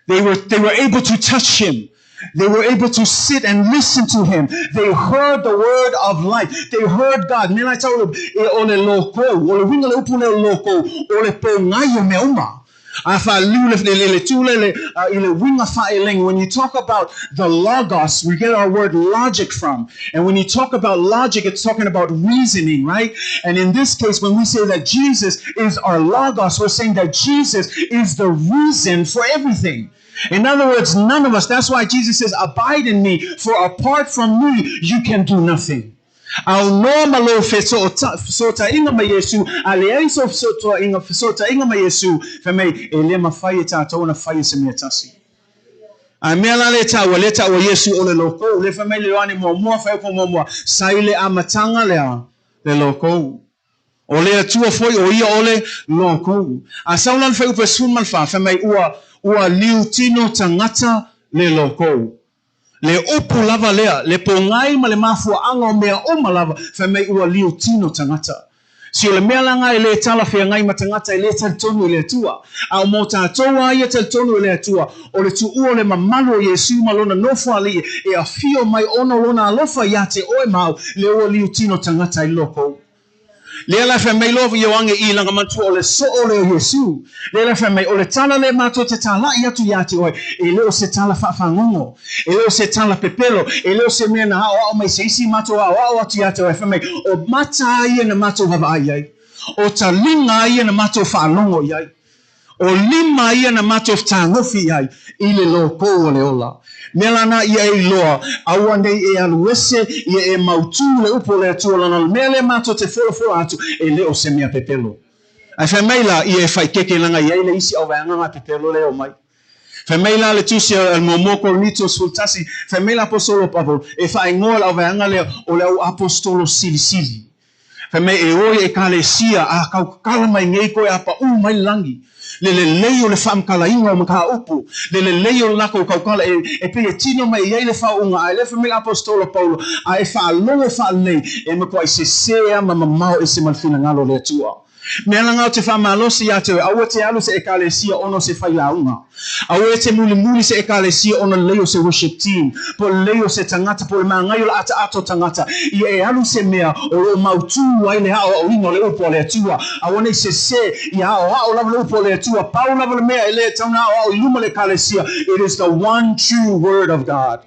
they were, they were able to touch him. They were able to sit and listen to him. They heard the word of life. They heard God. Mea lai tau e o le lokou, o le uiga le upu lea o le lokou, o le pōgai o mea uma. A whaaliu le, le, le tule le, i le uiga faaelegi. When you talk about the logos, we get our word logic from. And when you talk about logic, it's talking about reasoning, right? And in this case, when we say that Jesus is our logos, we're saying that Jesus is the reason for everything. In other words, none of us, that's why Jesus says, abide in me, for apart from me, you can do nothing. Aunoa ma lou fesootaiga ma Iesu, a leai sou fesootaiga, fesootaiga ma Iesu, fai mai, e le mafai e tatou ona faia se mea tasi. A mea la lea taua, lea taua Iesu o le lokou, lea fai mai le Ioane muamua, fuaiupu muamua, sa i le amataga lea le lokou. O le Atua foi o ia o le lokou. A sau la le fuaiupu e 14, fai mai, ua, ua liutino tagata le lokou. Le upu lava lea, le pōgai ma le mafuaaga o mea uma lava, fai mai ua liutino tagata. Si o le mea la nga e le talafeagai ma tagata e le talitonu i le Atua. A o mo tatou a ia talitonu i le Atua, o le tuua o le mamalu o Iesu ma Lona nofoalii e afio mai ona o Lona alofa ia te oe ma au, le ua liutino tagata i loko. Lea la e fai mai loa Ioane i lana matua o le soo lea o Iesu. Lea la e fai mai, o le tala lea matou te tālaʻi atu iā te oe, e le o se tala faafagogo, e le o se tala pepelo, e le o se mea na aoao mai se isi matou aoao atu iā te oe. Fai mai, o mata a ia na matou vavaai ai, o taliga a ia na matou faalogo i ai. O lima ia na matou fetagofi i ai i le lokou o le ola. Mea lana ia e iloa, aua nei e alu ese, ia e mautū le upu o le Atua lana o le mea lea matou te folafola atu, e le o se mea pepelo. Ae fai mai la ia e faikeke langa i ai le isi auvaeagaga pepelo lea e omai. Fai mai la le tusi a le muamua Korinito 11, fai mai le aposetolo o Paulo, e faaigoa le auvaega lea o le au aposetolo silisili. Fai mai e o i Ekalesia a kaukala mai nei koe a paʻū mai le lagi. Le lelei o le faamatalaina o mataupu, le lelei o le latou kaukala e, e pei e tino mai i ai le faauuga, ae lea fai mai le aposetolo Paulo, a e faalogo faalelei, e matuai sesē a ma mamao ese ma le finagalo o le Atua. Mea langa o te faamalosi ia te oe, aua te alu se Ekalesia ona o se failauga. Aua e te mulimuli se Ekalesia ona lelei o se worship team, po o lelei o se tagata, po o le magai o le ataata o tagata. Ia e alu se mea o lo o mautū ai le aoaoina o le upu a le Atua. Aua nei sesē, ia aoao lava le upu a le Atua. Pau lava le mea e le tatau ona aoao i luma le Ekalesia, it is the one true word of God.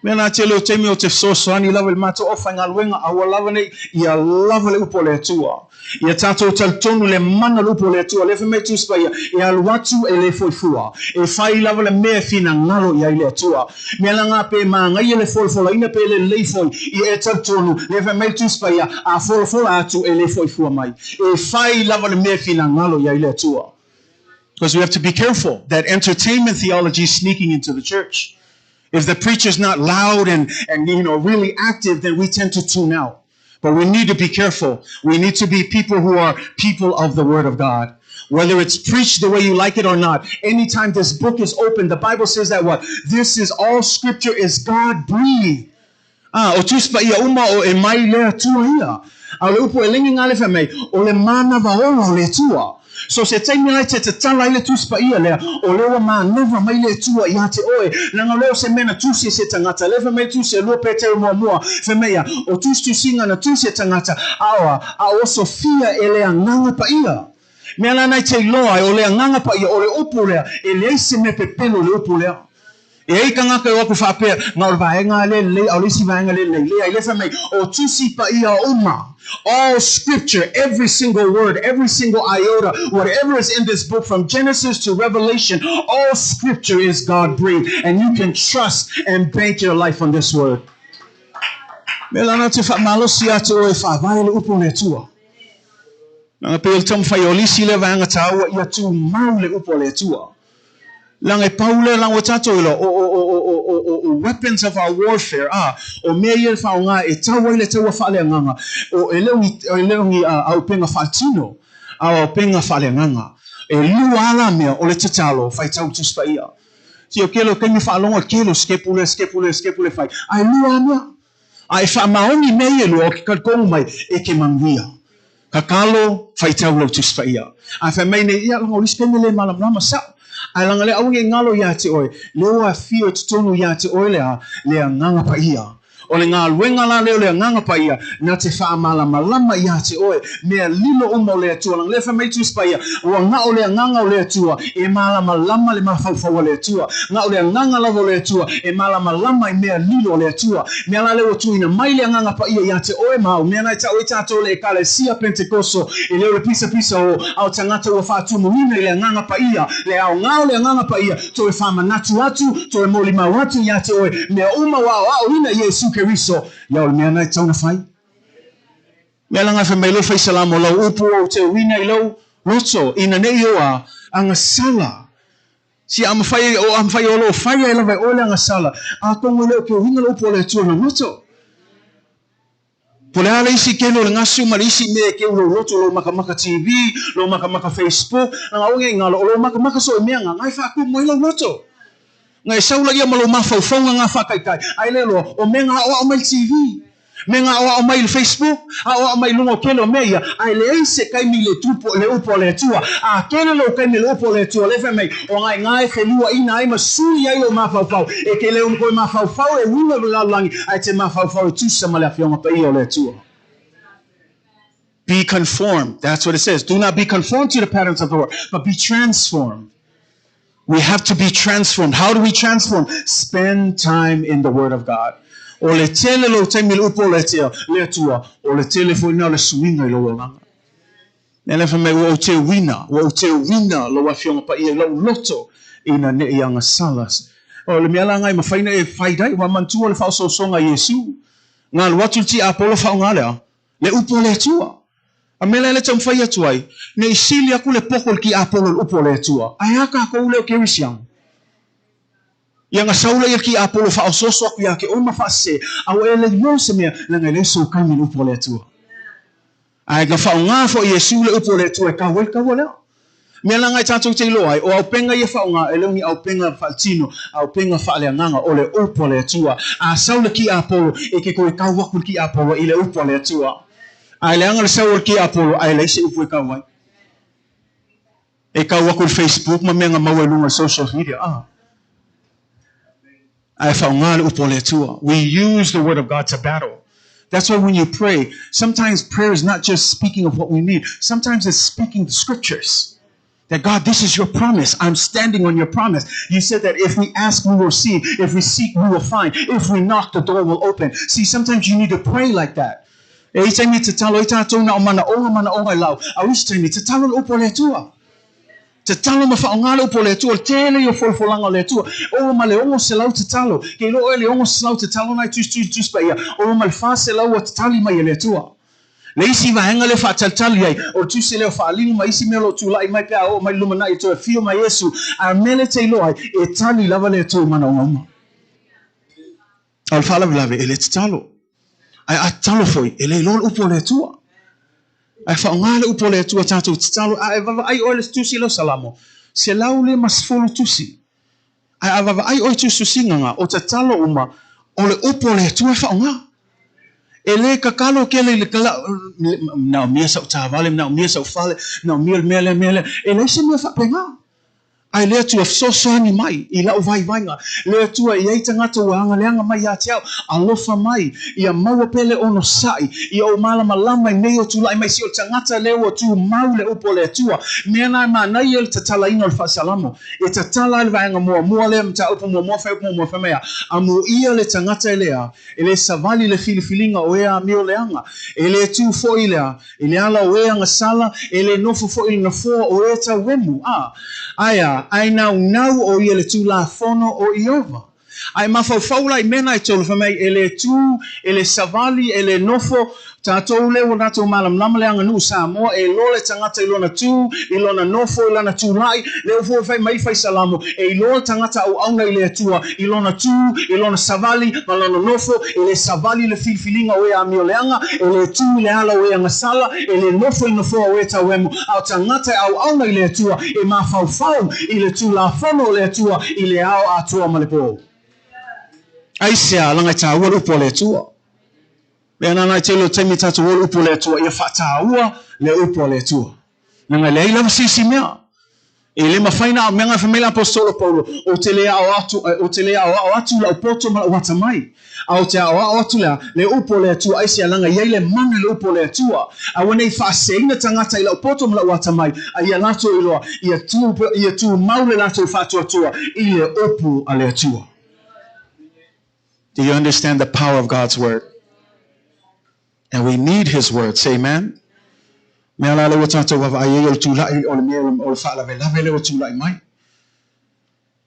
Mea nā tele o taimi o te fesoasoani lava i le matou aufaigaluega, aua lava nei ia lava le upu a le Atua. Ia tatou talitonu le mana o le upu a le Atua, lea fai mai Tusi Paia, e alu atu e le foi fua, e fai lava le mea e finagalo i ai le Atua. Mea la ngā pe māngaia le folafolaina pe lelei foi, ia e talitonu, lea fai mai le Tusi Paia, a folafola atu e le foi fua mai. E fai lava le mea e finagalo i ai le Atua. Because we have to be careful that entertainment theology is sneaking into the church. If the preacher's not loud and, and you know really active, then we tend to tune out. But we need to be careful. We need to be people who are people of the Word of God. Whether it's preached the way you like it or not, anytime this book is open, the Bible says that what? This is all scripture is God breathed. Ah, o Tusi Paia uma o e mai le Atua ia. A o le upu e lengi ngā le wha mei, o le mānawa ola o le Atua. So se taimi ai te tatala ai le Tusi Paia lea, o lea ua mānawa mai le Atua ia te oe, leaga lea o se mea na tusi e se tangata, lea wha mei tusi e lua Peteru muamua, wha mei ia, o tusitusiga na tusi e tangata, a oa, a osofia e le Agaga Paia. Mea la nai te iloa ai, o le Agaga Paia, o le upu lea, e leai se mea pepelo i le upu lea. E ai tagata e o atu faapea, na o le vaega lea lelei, a o le isi vaega lea lelei. Leai, lea fai mai, o Tusi Paia uma, all scripture, every single word, every single iota, whatever is in this book from Genesis to Revelation, all scripture is God breathed, and you can trust and bank your life on this word. Me lana te whaamalosi atu o e whaavae le upu o le Atua. Nanga pe o le taumafai o lisi lea vaega tāua ia tū mau le upu a le Atua. Leaga e pau lea leaga ua tatou iloa, o, o, o, o, o, o, o, o weapons of our warfare, ā, o mea ia e faaaoga e tau ai le taua faaleagaga, o, e le o ni, e le o ni auupega faatino, a o auupega faaleagaga. E lua lava la mea, o le tatalo, faitau Tusi Paia. Sia, o kēlā o taimi faalogo ai, kēlā o sikepu lea, sikepu lea, sikepu lea fai, a e lua lava mea. A e faamaoni mea ia e lua, o ke talitonu mai, e ke manuia. Tatalo, faitau lau Tusi Paia. A fai mai nei, ia, leaga o le isi taimi e le malamalama, sao. Ae leaga lea aua nei galo ia te oe, lea ua afio i totonu ia te oe le a, le Agaga Paia. O le galuega la lea o le Agaga Paia, na te faamalamalama ia te oe, mea lilo uma o le Atua. Leaga lea fai mai Tusi Paia, ua gao le Agaga o le Atua e malamalama le mafaufau a le Atua. Gao le Agaga lava o le Atua e malamalama i mea lilo a le Atua. Mea la lea ua tuuina mai le Agaga Paia ia te oe ma au, mea na e tau ai tatou le Ekalesia Pentekoso, e le o le pisapisa o ao tagata ua faatumuina i le Agaga Paia, le aoga o le Agaga Paia, toe faamanatu atu, toe molimau atu ia te oe, mea uma ua aoaoina i Iesu Keriso, ia o le mea na e tatau ona fai. Mea la fai mai le fai salamo lau upu ou te uina i lou loto, ina nei o a agasala. Si a mawhai, o a mawhai o lo whai ai lava e oe le agasala, a tongo le o ke uinga le upu o le Atua lou loto. Po le a le isi kele o le gasu ma le isi mea e keu lou loto, lou makamaka TV, lou makamaka Facebook, langa oe ngai ngalo, o lou makamaka so e mea nga, ngai whaakumu ai lou loto. Ngai sau la ia ma lou mafaufauga nga whaakaitai, ai le loa, o mea nga aoao mai le TV. Me nga aoao mai i le Facebook, aoao mai i luga o kele o mea ia, ae leai se taimi i le tupu, le upu a le Atua. A kele lou taimi i le upu a le Atua, lea fai mai, o ngaengae feluaina ai ma sui ai lou mafaufau. E ke leo koe mafaufau e uiga i le lalolagi, ae te mafaufau e tusa ma le Afioga Paia o le Atua. Be conformed. That's what it says. Do not be conformed to the patterns of the world, but be transformed. We have to be transformed. How do we transform? Spend time in the Word of God. O le tele lou taimi i le upu o le tea, le Atua, o le tele foi lena o le suiga i lou olaga. Mea lea fai mai, ua ou teuina, ua ou teuina lou Afioga Paia i lou loto ina nei agasala. O le mea la nga e mafai ona e fai ai, ua manatua le faaosoosoga a Iesu. Galu atu le tiapolo faaaoga lea, le upu a le Atua. A mea la e le taumafai atu ai, ne i sili aku le poko i le tiapolo i le upu a le Atua. Ae a tatou lea o kerisiano? Ia ga sau lea i le kiapolo faaosooso aku iā te oe ma faasese, a ua e le iloa se mea, leaga e leai sou taimi i le upu a le Atua. Ae na faaaoga foi Iesu le upu a le Atua e tau ai le taua lea. Mea la na e tatou te iloa ai, o auupega ia faaaoga, e le o ni auupega faaletino, a auupega faaleagaga, o le upu a le Atua. A sau le kiapolo, e te toe tau aku i le kiapolo i le upu a le Atua. Ae leaga le sau o le kiapolo, ae leai se upu e tau ai. E tau aku i le Facebook ma mea na maua i luga o le social media, a. Ae faaaoga le upu a le Atua. We use the word of God to battle. That's why when you pray, sometimes prayer is not just speaking of what we need. Sometimes it's speaking the scriptures. That God, this is your promise. I'm standing on your promise. You said that if we ask, we will receive. If we seek, we will find. If we knock, the door will open. See, sometimes you need to pray like that. E i ai taimi e tatalo ai tātou na o manaoga manaoga e lau, a o isi taimi, tatalo le upu a le Atua. Tatalo ma faaaoga le upu a le Atua, o le tele ia o folafolaga o le Atua. Oo ma le 600 tatalo. Ke iloa oe le 600 tatalo na e tusitusi Tusi Paia, oo ma le 400 ua tatali mai e le Atua. Le isi vaega lea e faatalitali ai, o le tusi lea o Faaaliga ma isi mea o lo o tulai mai pe a oo mai le lumanai e toe afio mai Iesu, a o le mea lea e te iloa ai, e tali lava le Atua i manaoga uma. A o le faalavelave, e le tatalo. Ae a tatalo foi, e le iloa le upu a le Atua. Ae faaaoga le upu a le Atua tatou tatalo, a e vaavaai oe i le tusi lea o Salamo, 150 tusi. Ae a vaavaai oe i tusitusiga na, o tatalo uma, o le upu a le Atua e faaaoga. E le tatalo tele i le manaomia sau taavale, manaomia sau fale, manaomia le mea lea, mea lea. E leai se mea faapena. Ae le Atua, fesoasoani mai i lau vaivaiga. Le Atua, e i ai tagata ua agaleaga mai ia te au, alofa mai, ia maua pea le onosai, ia ou malamalama i mea ia o tulai mai, si o le tagata lea ua tumau le upu a le Atua. Mea na e manaia i le tatalaina o le faasalamo. E tatala ai le vaega muamua lea, mataupu muamua, fuaiupu muamua, fai mai a, Amuia le tagata e lea, e le savali le filifiliga o e amio leaga, e le tu foi lea, I le ala o e agasala, e le nofo foi i le nofoa o e tauemu, a, ae a, ae naunau o ia le Tulafono o Ieova. A e mafaufau la i mea na e tolu, fai mai, e le tu, e le savali, e le nofo, tatou lea ua tatou malamalama le aganuu Samoa, e iloa le tagata i lona tu, i lona nofo, i lana tulai, lea foi fai mai fai Salamo, e iloa le tagata auauna i le Atua, i lona tu, i lona savali, ma lona nofo, e le savali le filifiliga o e amioleaga, e le tu i le ala o e agasala, e le nofo i nofoa o e tauemu, a o tagata e auauna i le Atua, e mafaufau i le Tulafono o le Atua i le ao atoa ma le po. Aisea, leaga e taua le upu a le Atua. Mea nana i tele o taimi tatou o le upu a le Atua, ia faataua le upu a le Atua. Leaga e leai lava se isi mea. E le mafai na mea fai mai le aposetolo Paulo, ou te le aoao atu, ou te le aoao atu i lau poto ma lau atamai. A ou te aoao atu lea, le upu o le Atua aisea leaga e i ai le mana i le upu o le Atua. Aua ne i faaseseina tagata i lau poto ma lau atamai, a ia latou iloa, ia tu, ia tumau le latou faatuatua i le upu a le Atua. Do you understand the power of God's word? And we need His word. Say amen. Mea la lea ua tatou vaavaai ai o le tulai o le mea o le faalavelave lea ua tulai mai.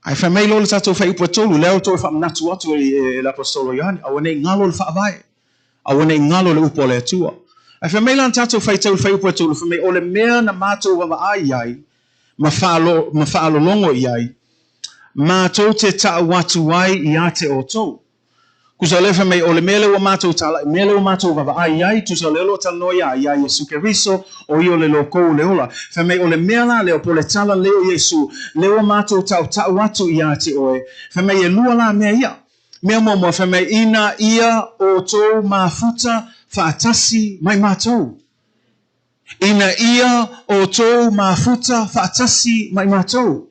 Ae fai mai loa le tatou fuaiupu e tolu, lea ua toe faamanatu atu e le Aposetolo Ioane, aua ne i galo le faavae, aua ne i galo le upu a le Atua. Ae fai mai la le tatou faitau i le fuaiupu e tolu, fai mai, o le mea na matou vaavaai ai ma faalologo i ai, matou te tau atu ai ia te outou. Tusa o lea fai mai, o le mea lea ua matou talai, mea lea ua matou vaavaai i ai, tusa o lea o lo o talanoa iā, iā Iesu Keriso, o ia o le loko o le ola. Fai mai, o le mea la lea, po o le tala lea o Iesu, lea ua matou tautau atu iā te oe. Fai mai, e lua la mea ia. Mea muamua, fai mai, ina ia outou mafuta faatasi mai matou. Ina ia outou mafuta faatasi ma i matou.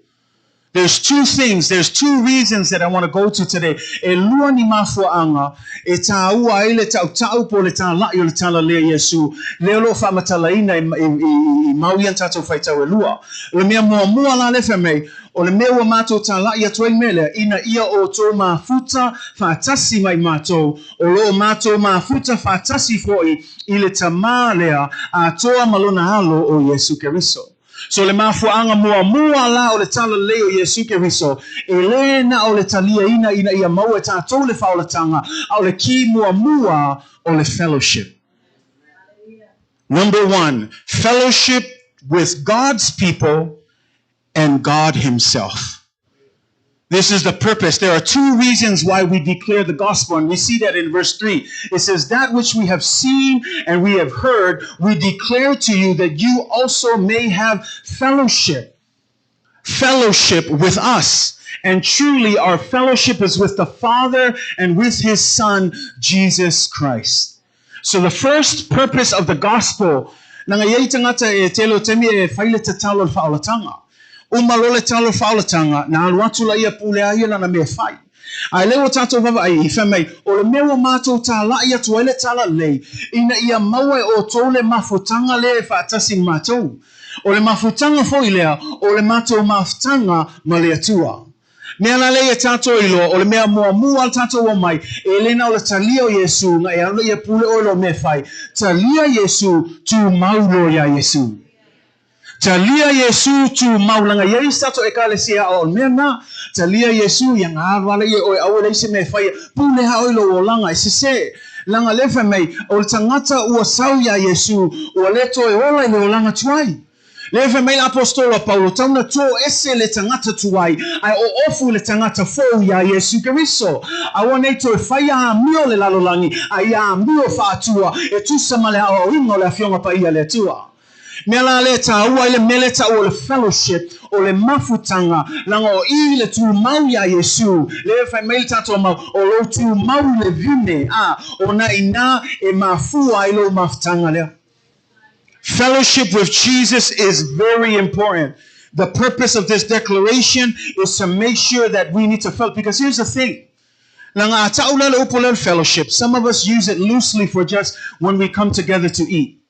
There's two things, there's two reasons that I want to go to today. E lua ni mafuaaga e tāua ai le tautau po o le tāla'i o le tala lea Iesu, lea o lo o faamatalaina i, i, i, i mau ia na tatou faitau e lua. O le mea muamua la lea fai mai, O le mea ua matou tāla'i atu ai le mea lea, ina ia outou mafuta faatasi ma i matou, o lo o matou mafuta faatasi foi i le Tamā lea atoa ma Lona Alo o Iesu Keriso. So le mafuaaga muamua la o le talalelei o Iesu Keriso, e le na o le taliaina ina ia maua e tatou le faaolataga, a o le kī muamua o le fellowship. Number one, fellowship with God's people and God Himself. This is the purpose. There are two reasons why we declare the gospel, and we see that in verse 3. It says, That which we have seen and we have heard, we declare to you that you also may have fellowship. Fellowship with us. And truly, our fellowship is with the Father and with his Son, Jesus Christ. So the first purpose of the gospel, nanga iai tangata e tele o taimi e fai le tatalo o le faaolatanga. Uma loa le talo faaolatanga, na alu atu laia pule a ia lana mea fai. Ae lea ua tatou vaavaai i fai mai, o le mea ua matou tālaʻi atu ai le tala lelei, ina ia maua e outou le mafutaga lea e faatasi ma matou. O le mafutaga foi lea, o le matou mafutaga ma le Atua. Mea la lea ia tatou iloa, o le mea muamua a le tatou omai, e le na o le talia o Iesū, na e alu ia pule oe lou mea fai. Talia Iesū, tumau loa iā Iesū. Talia Iesū, tumau, laga i ai se tatou Ekalesia a o le mea na. Talia Iesū, ia galu ala ia oe, aua leai se mea e faia, pule lava oe i lou olaga, e sesē. Laga lea fai mai, o le tagata ua sau iā Iesū, ua le toe ola i le olaga tuai. Lea fai mai le Aposetolo a Paulo, tau na tō ese le tagata tuai, ae oofu le tagata fou iā Iesū Keriso. Aua nei toe fai a amio le lalolagi, a ia amio faatua, e tusa ma le aoaoina o le Afioga Paia a le Atua. Mea la lea e tāua ai le mea lea taua o le fellowship, o le mafutaga, laga o i le tumau iā Iesū, lea e fai mai le tatou mau, o lou tumau i le vine, a, ona inā e mafua ai lou mafutaga lea. Fellowship with Jesus is very important. The purpose of this declaration is to make sure that we need to fellowship. Because here's the thing. Laga a ta'u la le upu lea o le fellowship, some of us use it loosely for just when we come together to eat.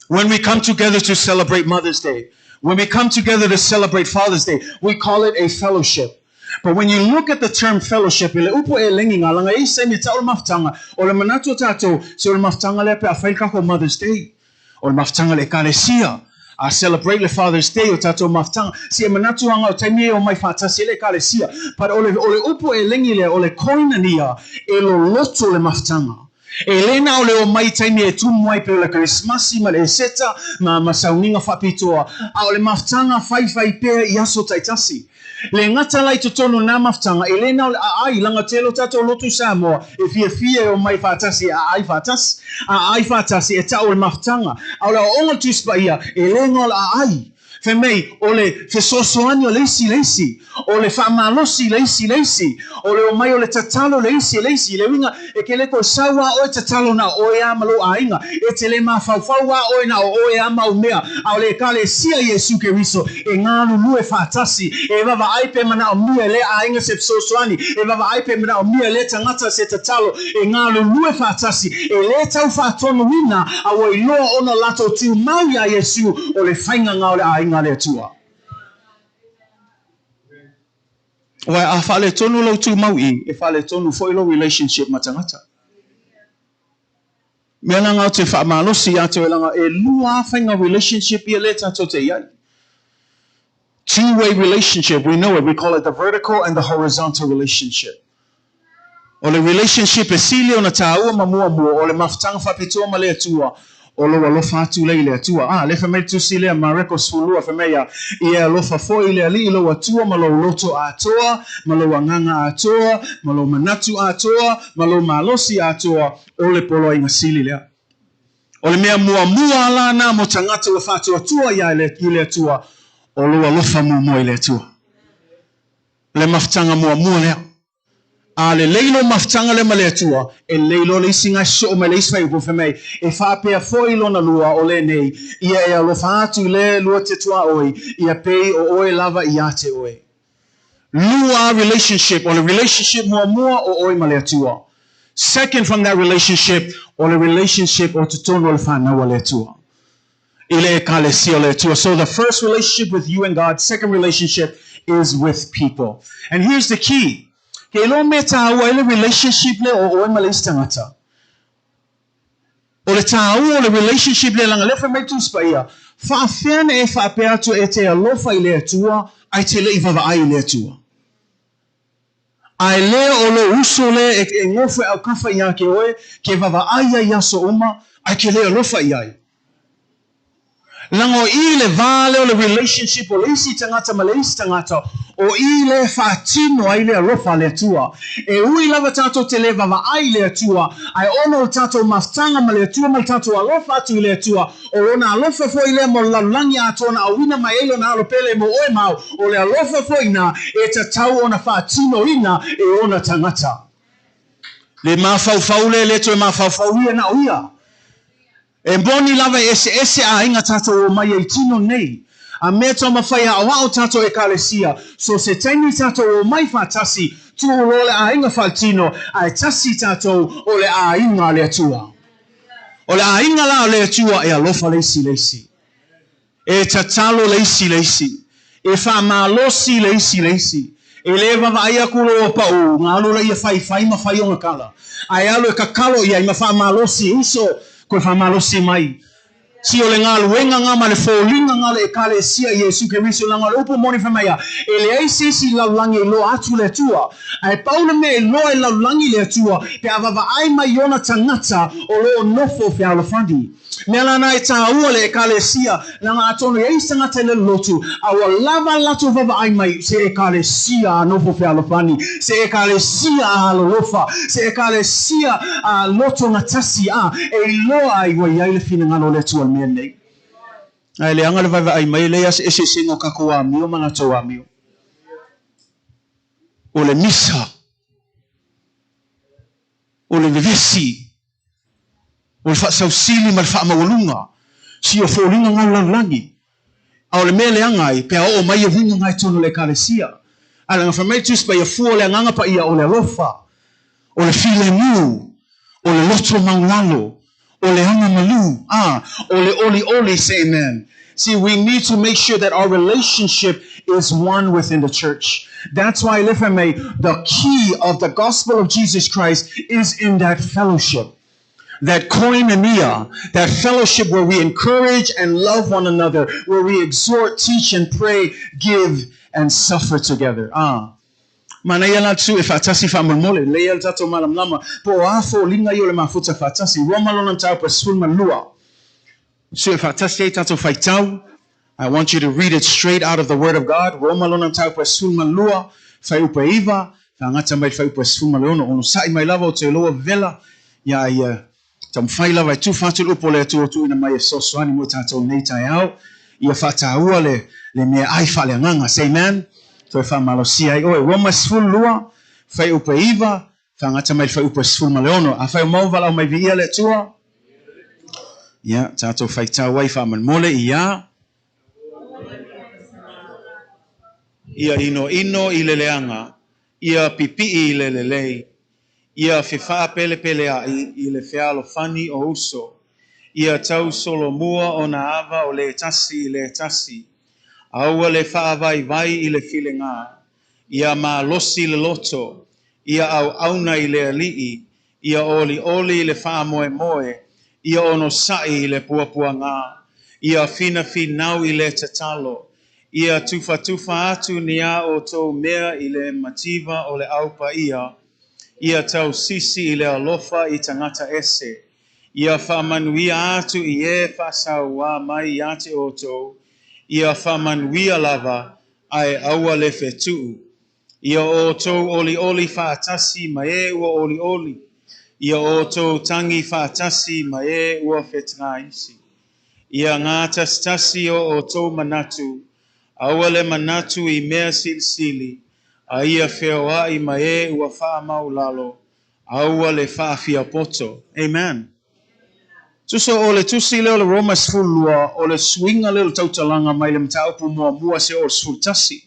When we come together to celebrate Mother's Day. When we come together to celebrate Father's Day, we call it a fellowship. But when you look at the term fellowship, i le upu e lengi ngā langa e se me tau o le mafutaga, o le manatu o tātou, se o le mafutaga lea pe a fai le kako Mother's Day, o le mafutaga le Ekalesia, a celebrate le Father's Day o tātou mafutaga, se e manatu anga o taimi e o mai whātasi e le Ekalesia, but o le, o le upu e lengi lea, o le koinania, e loloto le mafutaga. E le na o le omai i taimi e tumu ai pei o le Kerisimasi ma le Eseta ma ma sauniga faapitoa, a o le mafutaga faifai pea i aso taitasi. Le gata la i totonu o na mafutaga, e le na o le aai, laga tele o tatou lotu Samoa e fiafia e omai faatasi e aai faatasi, aai faatasi e tau o le mafutaga. A o le aoaoga o le Tusi Paia, e le na o le aai. Fai mai, o le fesoasoani o le isi i le isi, o le faamalosi i le isi i le isi, o le omai o le tatalo i le isi i le isi. I le uiga, e ke le toe sau a oe tatalo na o oe a ma lou aiga, e te le mafaufau a oe na o oe a mau mea, a o le Ekalesia Iesu Keriso e galulue faatasi, e vavaai pe manaomia e lea aiga se fesoasoani, e vavaai pe manaomia e lea tagata se tatalo, e galulue faatasi, e le tau faatonuina, a ua iloa ona latou tumau iā Iesu o le faiga o le aiga a le Atua. Uae a faaletonu lou tumau i, e faaletonu foi lou relationship ma tagata. Mea laga o te faamalosi ia te oe laga e lua a faiga relationship ia lea tatou te iai. Two-way relationship, we know it, we call it the vertical and the horizontal relationship. O le relationship e sili ona tāua ma muamua, o le mafutaga faapitoa ma le Atua, o lou alofa atu lea i le Atua. A, lea fai mai le Tusi lea, Mareko 12, fai mai ia, Ia e alofa foi i le Alii lou Atua ma lou loto atoa, ma lou agaga atoa, ma lou manatu atoa, ma lou malosi atoa, o le poloaiga sili lea. O le mea muamua la na mo tagata ua faatuatua ia i le Atua, o lou alofa muamua i le Atua. Le mafutaga muamua lea. A lelei lou mafutaga lea ma le Atua, e lelei loa le isi gae soo mai le isi faaiupu fai mai, e faapea foi lona lua o lenei, ia e alofa atu i le lua te tuaoi, ia pei o oe lava iā te oe. Lua relationship, o le relationship muamua o oe ma le Atua. Second from that relationship, o le relationship o totonu o le whanau a le Atua. I le Ekalesia o le Atua. So the first relationship with you and God, second relationship is with people. And here's the key. Ke iloa mea tāua ai le relationship lea o oe ma le isi tagata. O le tāua o le relationship lea laga lea fai mai le Tusi Paia, faafefea na e faapea atu e te alofa i le Atua ae te le i vavaai i le Atua. Ae lea o lou uso lea e e gofo e aukafa iā ke oe, ke vavaai ai i aso uma, ae ke le alofa i ai. Leaga o i le va lea o le relationship o le isi tagata ma le isi tagata, o i lea e faatino ai le alofa a le Atua. E ui lava tatou te le vavaai i le Atua, ae ona o le tatou mafutaga ma le Atua ma le tatou alofa atu i le Atua, o Lona alofa foi lea mo le lalolagi atoa na auina mai ai Lona Alo Pele mo oe ma au, o le alofa foi na e tatau ona faatinoina e ona tagata. Le mafaufau lea e le toe mafaufau ia na o ia. E moni lava e eseese aiga tatou omai ai tino nei. A mea taumafai aoao tatou Ekalesia, so se taimi tatou omai faatasi, tuu loa le aiga faaletino, ae tasi tatou o le aiga a le Atua. O le aiga la o le Atua e alofa le isi i le isi. E tatalo le isi i le isi. E faamalosi le isi i le isi. E le vavaai aku loa pau galu la ia faifai ma fai ona kala, ae alu e kakalo i ai ma faamalosi, uso, koe faamalosi mai. Si o le galuega nga ma le foliga nga le Ekalesia i Iesu Keriso leaga o le upu moni fai mai a, e leai se isi lalolagi e iloa atu le Atua. Ae pau le mea e iloa e lalolagi le Atua pe a vavaai mai i ona tagata o lo o nofo fealofani. Mea lana e tāua le Ekalesia, leaga atonu e ai se tagata i le lotu, a ua lava latou vavaai mai se Ekalesia a nofo fealofani, se Ekalesia a alolofa, se Ekalesia a loto gatasi, a e iloa ai ua i ai le finagalo o le Atua i le mea lenei. Ae leaga le vaevaai mai, e leai lava se eseesega o tatou amio ma latou amio. O le misa, o le vevesi, o le faasausili ma le faamaualuga, si o foliga nga lalolagi. A o le mea leaga ai, pe a oo mai e uiga nga i totonu o le Ekalesia. Ae leaga fai mai le Tusi Paia, fua o le Agaga Paia o le alofa, o le filemu, o le loto maulalo, o le aga malu, a, o le olioli, say amen. See, we need to make sure that our relationship is one within the church. That's why, if I may, the key of the gospel of Jesus Christ is in that fellowship. That koinonia, that fellowship where we encourage and love one another, where we exhort, teach, and pray, give, and suffer together. Ah. Manaia la tu e faatasi faamolemole, lelei ai le tatou malamalama, po o a foliga ia o le mafuta faatasi. Roma lona mataupu e 12. Su e faatasi ai tatou faitau. I want you to read it straight out of the Word of God. Roma lona mataupu e 12, fuaiupu e 9, faagata mai le fuaiupu e 16. Onosai mai lava o te loa vela ia ia taumafai lava e tufa atu le upu o le Atua tuuina mai e fesoasoani mo tatou nei taeao. Ia faataua le, le meaai faaleagaga. Say amen. Toe faamalosia ai oe. Roma 12, fuaiupu e 9, Faagata mai le fuaiupu e 16. Afai o maua valaau mai viia le Atua. Ia, tatou faitau ai faamolemole ia. Ia inoino i le leaga, ia pipii i le lelei, ia fefaapelepealeai i le fealofani o uso, ia tau solomua ona ava o le tasi i le tasi, aua le faavaivai i le filegā, Ia malosi le loto, ia auauna i le Alii, ia olioli i le faamoemoe, ia onosai i le puapuaga, ia finafinau i le tatalo, ia tufatufa atu ni a outou mea i le mativa o le Au Paia, ia tausisi i le alofa i tagata ese, ia faamanuia atu i e faasauā mai ia te outou, ia faamanuia lava ae aua le fetuu. Ia outou olioli faatasi ma e ua olioli, ia outou tagi faatasi ma e ua fetagaisi. Ia gatasitasi o outou manatu, aua le manatu i mea silisili, a ia feoai ma e ua faamaulalo, aua le faafiapoto. Amen. Tusa o le tusi lea o le Roma 12, o le suiga lea o le tautalaga mai le mataupu muamua seia oo i le 11.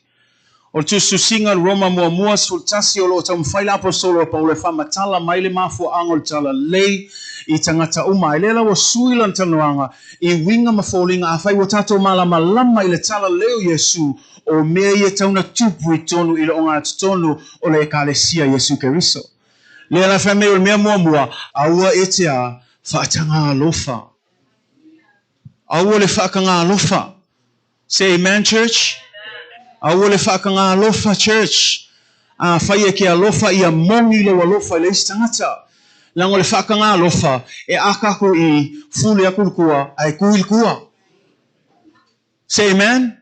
O le tusitusiga o le Roma muamua 11 o lo o taumafai le Aposetolo o Paulo e faamatala mai le mafuaaga o le talalelei i tagata uma. Ae lea la ua sui lana talanoaga i uiga ma foliga afai ua tatou malamalama i le talalelei o Iesu, o mea ia e tau na tupu i totonu i le ogatotonu o le Ekalesia Iesu Keriso. Lea la fai mai o le mea muamua, aua e te a faataga alofa. Aua le faataga alofa. Say amen church. Aua le faataga alofa church. Afai e ke alofa ia moni lou alofa i le isi tagata. Leaga o le faataga alofa e aka aku i fuli aku le kua ae kui le kua. Say amen.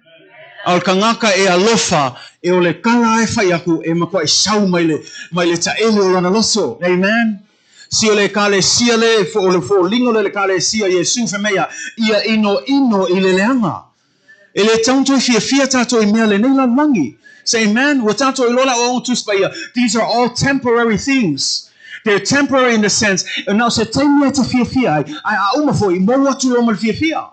A o le tagata e alofa, e o le tala lava e fai atu, e matuai sau mai le, mai le taele o lona loto. Amen. Si o le Ekalesia le, o le foliga lea o le Ekalesia Iesu fai mai ia, ia inoino i le leaga. E le tatau ona toe fiafia tatou i mea o lenei lalolagi. Say amen. Ua tatou iloa le aoaoga Tusi Paia, these are all temporary things. They're temporary in the sense, na o se taimi lava e te fiafia ai, ae a uma foi, mou atu loa ma le fiafia.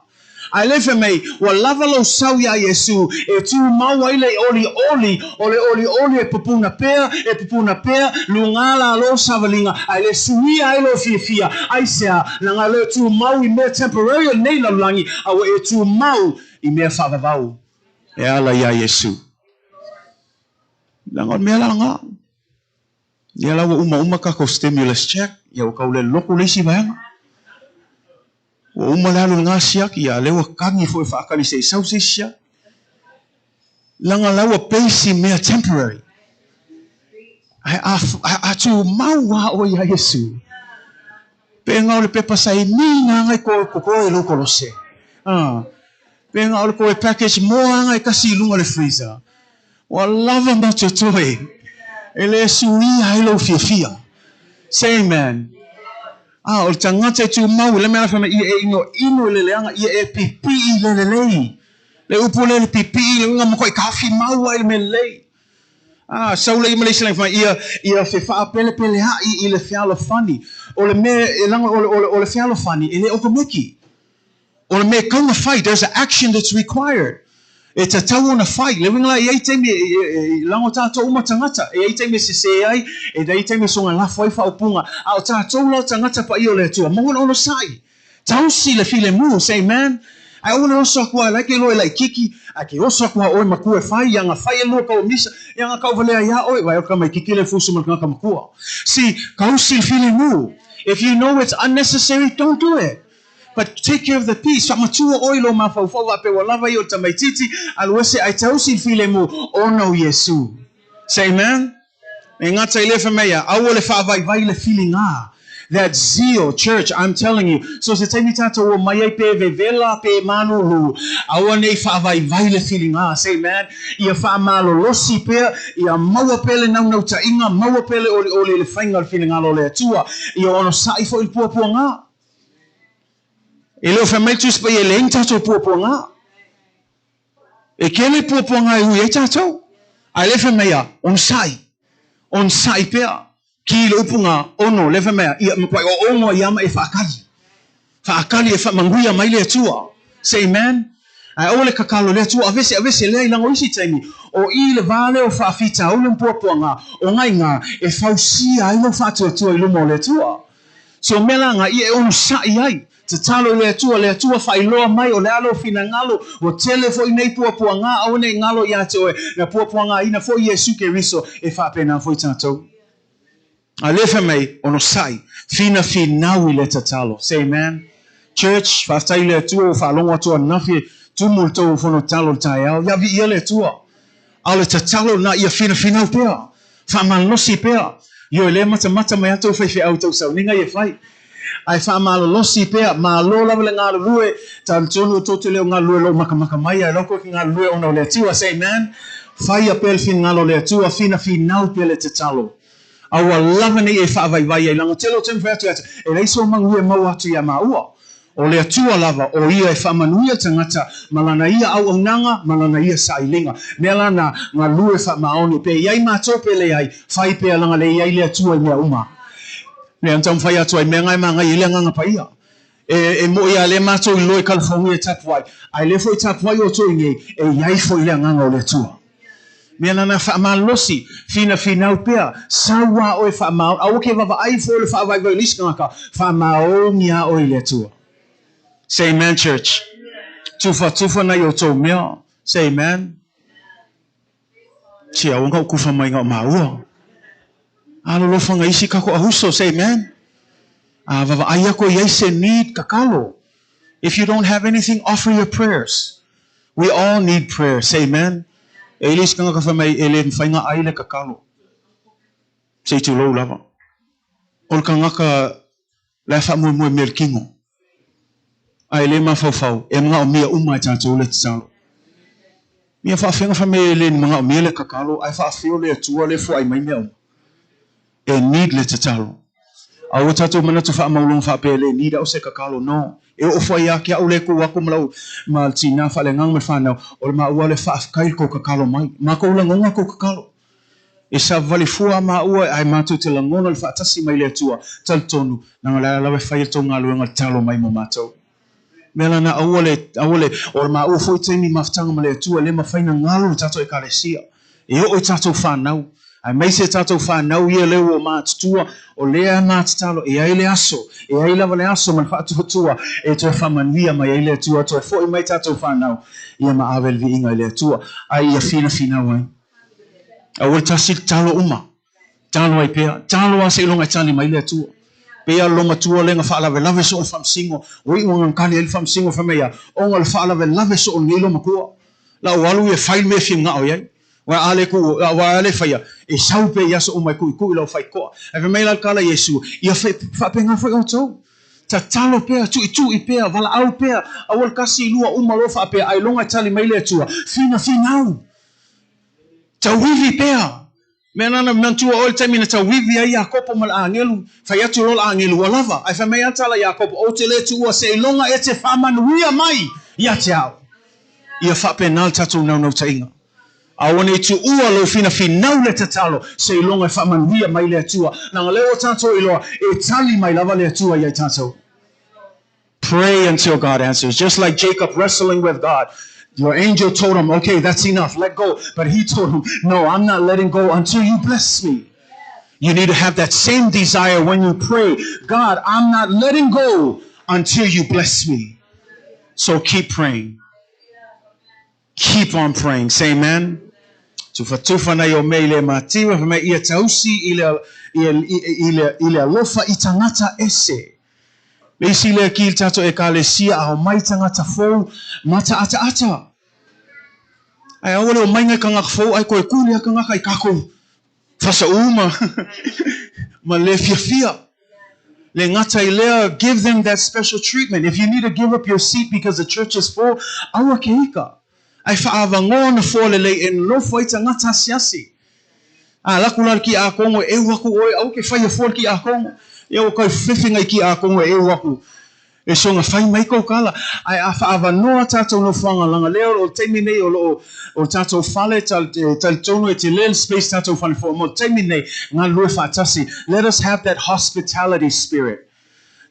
Ae le fai mai, ua lava lou sau iā Iesū e tumau ai le olioli, o le olioli e pupuna pea, e pupuna pea, lugā lalo savaliga, ae le suia ai lou fiafia. Aisea? Leaga e le o tumau i mea temporary o lenei lalolagi, a ua e tumau i mea faavavau e ala iā Iesū. Leaga o le mea la lena. Ia la ua umauma tatou stimulus check, ia ua tau le lotu le isi vaega. Ua uma le alu i lena siaki, a lea ua tagi foi faatali se i sau se isi siaki. Leaga la ua base i mea temporary. Ae a, a, a tumau lava oe iā Iesu, pe na o le pepa saini na e ko koe e lou kolose. Ah, pe na o le koe package moa aga e kasi i luga o le freezer. Ua lava ma totoe e le suia ai lou fiafia. Say amen. A, o le tagata e tumau i le mea la fai mai, ia e inoino i le leaga, ia e pipii i le lelei. Le upu lea le pipii, le uiga matuai taofi mau ai le mea lelei. A, sau lea i Malaysia fai mai, ia, ia fefaapelepealeaʻi i le fealofani. O le mea, e laga, o le, o le, o le fealofani, e le okomeki. O le mea e tatau ona fai, there's an action that's required. E tatau ona fai. Le uiga la, e i ai taimi e lago tatou uma tagata, e i ai taimi e sesē ai, e i ai taimi e soga lafo ai faaupuga, a o tatou la o tagata paia o le Atua, maua le onosai. Tausi le filemu, say amen. Ae aua le oso atu a like e loa e laititi, ae ke oso atu a oe matua e fai, ia ga fai e lua kau misa, ia ga kau valea iā oe, vai o le tamaititi lea e fusu ma le tagata matua. See, tausi le filemu. If you know it's unnecessary, don't do it. But take care of the peace, faamatua oe i lou mafaufau faapea ua lava ia o le tamaititi, alu ese ae tausi i le filemu ona o Iesu. Say amen. E gata i lea fai mai ia, aua le faavaivai i le filiga. That zeal, church, I'm telling you. So se taimi tatou o mai ai pe vevela pe malulu, aua nei faavaivai le filiga. Say amen. Ia faamalolosi pea, ia maua pea le naunautaiga, maua pea le olioli i le faiga o le finagalo o le Atua. Ia onosai foi i le puapuaga. E le o fai mai le Tusi Paia e leai ni tatou puapuaga. E kele puapuaga e ui ai tatou. Ae le fai mai a, onosai. Onosai pea. Ki le upu ga ono, le fai mai a, ia matuai oogo ai lava ma e faakali. Faakali e faamanuia mai le Atua. Say amen. Ae aua le tatalo i le Atua, avese, avese lea i laga o isi taimi, o i le va lea o faafitauli ma puapuaga, o gaiga e fausia ai lou faatuatua i luma o le Atua. So mea la ga ia e onosai ai, tatalo i le Atua, le Atua faailoa mai o le a lou finagalo, ua tele foi nei puapuaga, aua nei galo ia te oe, na puapuagaina foi Iesu Keriso, e faapena foi tatou. A lea fai mai, onosai, finafinau i le tatalo. Say amen. Church, faafetai i le Atua ua faalogo atu ananafi e tumu le tou fono tatalo i le taeao. Ia viia le Atua. A o le tatalo lena ia finafinau pea, faamalolosi pea. Ioe lea matamata mai a tou faifeau i tou sauniga ia fai. Ae faamalolosi pea, malo lava le galulue, talitonu o tou te le o galulue lou makamaka mai, ae loko ke galulue ona o le Atua. Say amen. Faia pea le finagalo o le Atua, finafinau pea le tatalo. A ua lava nei e faavaivai ai laga tele o taumafai atu ia te, e leai so manuia e maua atu iā māua. O le Atua lava, o Ia e faamanuia le tagata ma lana ia auaunaga ma lana ia sailiga. Mea la na galue faamaoni, pe i ai matou pe leai, fai pea laga le i ai le Atua i mea uma. Lea na taumafai atu ai mea nga e magaia ai le Agaga Paia. E, e moʻi a lea matou iloa i California e tapuai, ae lea foi tapuai outou i nei, e i ai foi le Agaga o le Atua. Mea la na faamalosi, finafinau pea, sau a oe faamaoni, aua ke vavaai fua i le faavaivai o nisi tagata, faamaoni a oe i le Atua. Say amen, church. Tufatufa nai outou mea. Say amen. Tia, aua na kufa mai ngau maua. Alolofa isi kako ahuso. Say amen. A vavaai ako i ai se need kakalo. If you don't have anything, offer your prayers. We all need prayer. Say amen. E le isi tagata fai mai e le mafai ona ai le tatalo. Se i tulou lava. O le tagata la e faamoemoe mea i le kino. Ae le mafaufau e manaomia uma e tatou le tatalo. Mea faafeaga fai mai e le manaomia le tatalo ae faafeo le Atua lea e foai mai mea uma. E need le tatalo. Aua tatou manatu faamaualaloga faapea e le need au se tatalo. No. E oo foi ia te au lea e tu atu ma lau ma le tinā faaleagaga ma le fanau, o le maua lea faafetai i le tou tatalo mai. Matou lagona tou tatalo. E savavali fua a maua ae matou te lagona le faatasi mai le Atua, talitonu, leaga o le a lava e fai e le tou galuega le tatalo mai mo matou. Mea lana aua le, aua le, o le maua foi taimi mafutaga ma le Atua e le mafai na galo le tatou Ekalesia. E oo i tatou fanau, aemaise tatou fanau ia lea ua matutua, o lea ma tatalo, e ai le aso, e ai lava le aso ma le faatuatua e toe faamanuia mai ai le Atua, toe foi mai tatou fanau, ia ma ave le viiga i le Atua, ai ia finafinau ai. Aua le tasi le talo uma. Talo ai pea. Talo a seiloga e tali mai le Atua. Pei a lo matua lea na faalavelave soo le faamasino, ua iu ina tali ai le faamasino fai mai ia, ona o le faalavelave soo o lenei lo matua. La ua alu ia e fai le mea e fia manao i ai. Aua a le tuu, aua a le faia, e sau pea i aso uma e tuitui i lau faitoa. Ae fai mai la le tala a Iesu, ia faapena foi outou. Tatalo pea, tuitui pea, valaau pea, aua le tasi, lua, uma loa faapea, ailoga e tali mai le Atua, finafinau. Tauivi pea. Mea nana manatua oe le taimi na tauivi ai Iakopo ma le agelu, fai atu loa le agelu, ua lava. Ae fai mai a tala Iakopo, Ou te le tuua seiloga e te faamanuia mai ia te au. Ia faapena le tatou naunautaiga. Aua ne i tuua lou finafinau le tatalo, seiloga e faamanuia mai le Atua. Leaga lea ua tatou iloa, e tali mai lava le Atua ia i tatou. Pray until God answers. Just like Jacob wrestling with God. Your angel told him, okay, that's enough, let go. But he told him, no, I'm not letting go until you bless me. You need to have that same desire when you pray. God, I'm not letting go until you bless me. So keep praying. Keep on praying. Say amen. Tufatufa nai o mea i le matiu, fai mai ia tausi i le, i, i, i, le, i le alofa i tagata ese. Le isi lea ki le tatou Ekalesia a omai tagata fou ma taataata. Ae aua le omai ngai tagata fou ae toe ku lea tagata i kakou fasaʻu ma, ma le fiafia. Le gata i lea, give them that special treatment. If you need to give up your seat because the church is full, aua ke ika. Ae faaavanoa nofoa lelei e nonofo ai tagata asiasi. A alu atu la le kiakono e ʻeu aku ʻoe, aua ke faia fua le kiakono. Ia ua tau fefe nai kiakono e ʻeu aku. E soona fai mai kou kala. Ae a faaavanoa tatou nofoaga laga lea o le taimi nei o loo o tatou fale e talitonu e tele le space tatou fale foa mo le taimi nei galulue faatasi. Let us have that hospitality spirit.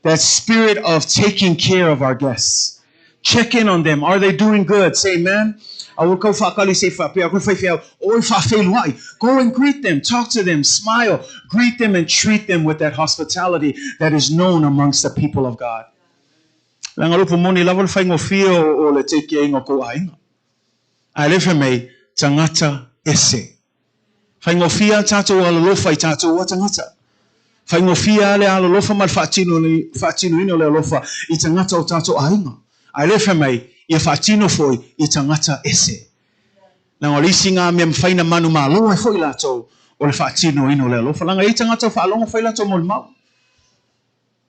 That spirit of taking care of our guests. Check in on them. Are they doing good? Say amen. Aua kau faakali se i faapea aku le faifeau, oi faafeiloai. Go and greet them, talk to them, smile, greet them and treat them with that hospitality that is known amongst the people of God. Leaga le upu moni lava le faigofie o le teikeaiga o kou aiga. Ae le fai mai, tagata ese. Faigofie a tatou alolofa i tatou a tagata. Faigofie a le alolofa ma le faatinoina o le alofa i tagata o tatou aiga. Ae le fai mai, ia faatino foi i tagata ese. Leaga o le isi ngā mea mafai na manumalo ai foi latou o le faatinoina o le alofa. Leaga e i ai tagata o faalogo fai latou molimau.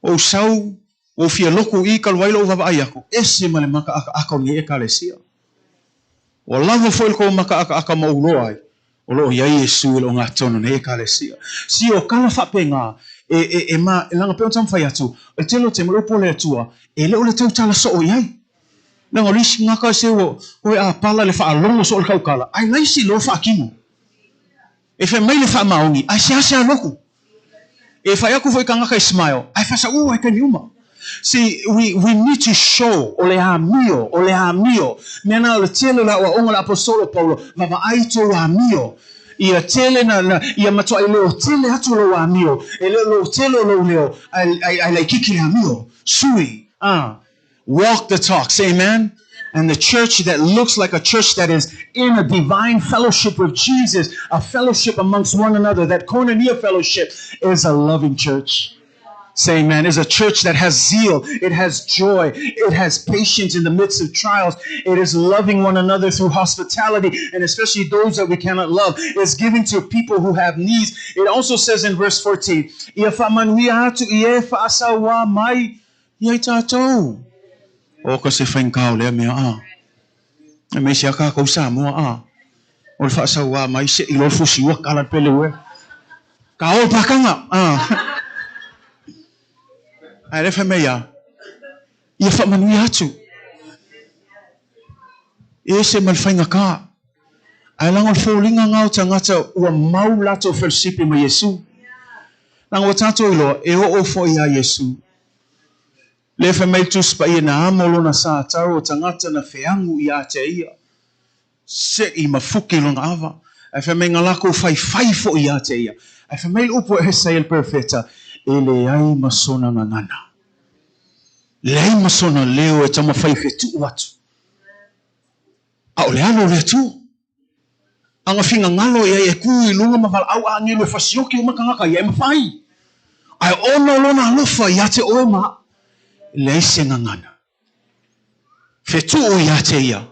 Ou sau, ua ou fia loku i talu ai lou vaavaai aku, ese ma le makaʻakaʻaka o lenei Ekalesia. Ua lava foi le kou makaʻakaʻaka ma ou loa ai, o loo i ai Iesu i le ogatotonu o nei Ekalesia. Si o kala faapena, e, e, e ma, leaga pei ona taumafai atu, o le tele o taimi, o le upu a le Atua, e le o le tautala soo i ai. Leaga o le isi gata se ua koe apala le faalogo soo i le tautala, ae laisi loa faatino. E fai mai le faamaoni, ae seasea loku. E fai aku foi tagata e smile, ae fasaʻu ai taimi uma. See, we, we need to show o le amio, o le amio. Mea na o le tele o le aoaoga o le aposolo Paulo, vavaai tou amio. Ia tele na, na, ia matuai leo tele atu lou amio. E le o lou tele o lou leo, ae, ae, ae laitiiti le amio. Sui, ah. Walk the talk. Say amen. And the church that looks like a church that is in a divine fellowship with Jesus, a fellowship amongst one another, that koinonia fellowship is a loving church. Say amen. Is a church that has zeal, it has joy, it has patience in the midst of trials, it is loving one another through hospitality, and especially those that we cannot love. It's giving to people who have needs. It also says in verse 14, Ia faamanuia atu i e faasauā mai ia i tatou. O ka se faigata o lea mea a. Aemaise lava tatou Samoa a o le faasauā mai se'i loa le fusiua tala le pele uea. Ka o le pakaga a. Ae lea fai mai a, ia faamanuia atu. E ese ma le faigata. Ae leaga o le foliga na o tagata ua mau latou felosipi ma Iesu. Leaga ua tatou iloa e oo foi ia Iesu. Lea fai mai le Tusi Paia na amo lona sa tau o tagata na feagu ia te ia, seʻi ma fuki lona ava, ae fai mai na lakou faifai foi ia te ia. Ae fai mai le upu a Esaia le perofeta, E leai ma sona gagana, leai ma sona leo e taumafai e fetuʻu atu, a o le alo o le Atua. A na finagalo i ai e kū i luga ma valaau agelu e fasioki uma tagata ia e mafai. Ae ona o lona alofa ia te oe ma aʻu, leai se gagana. Fetuʻu ia te ia,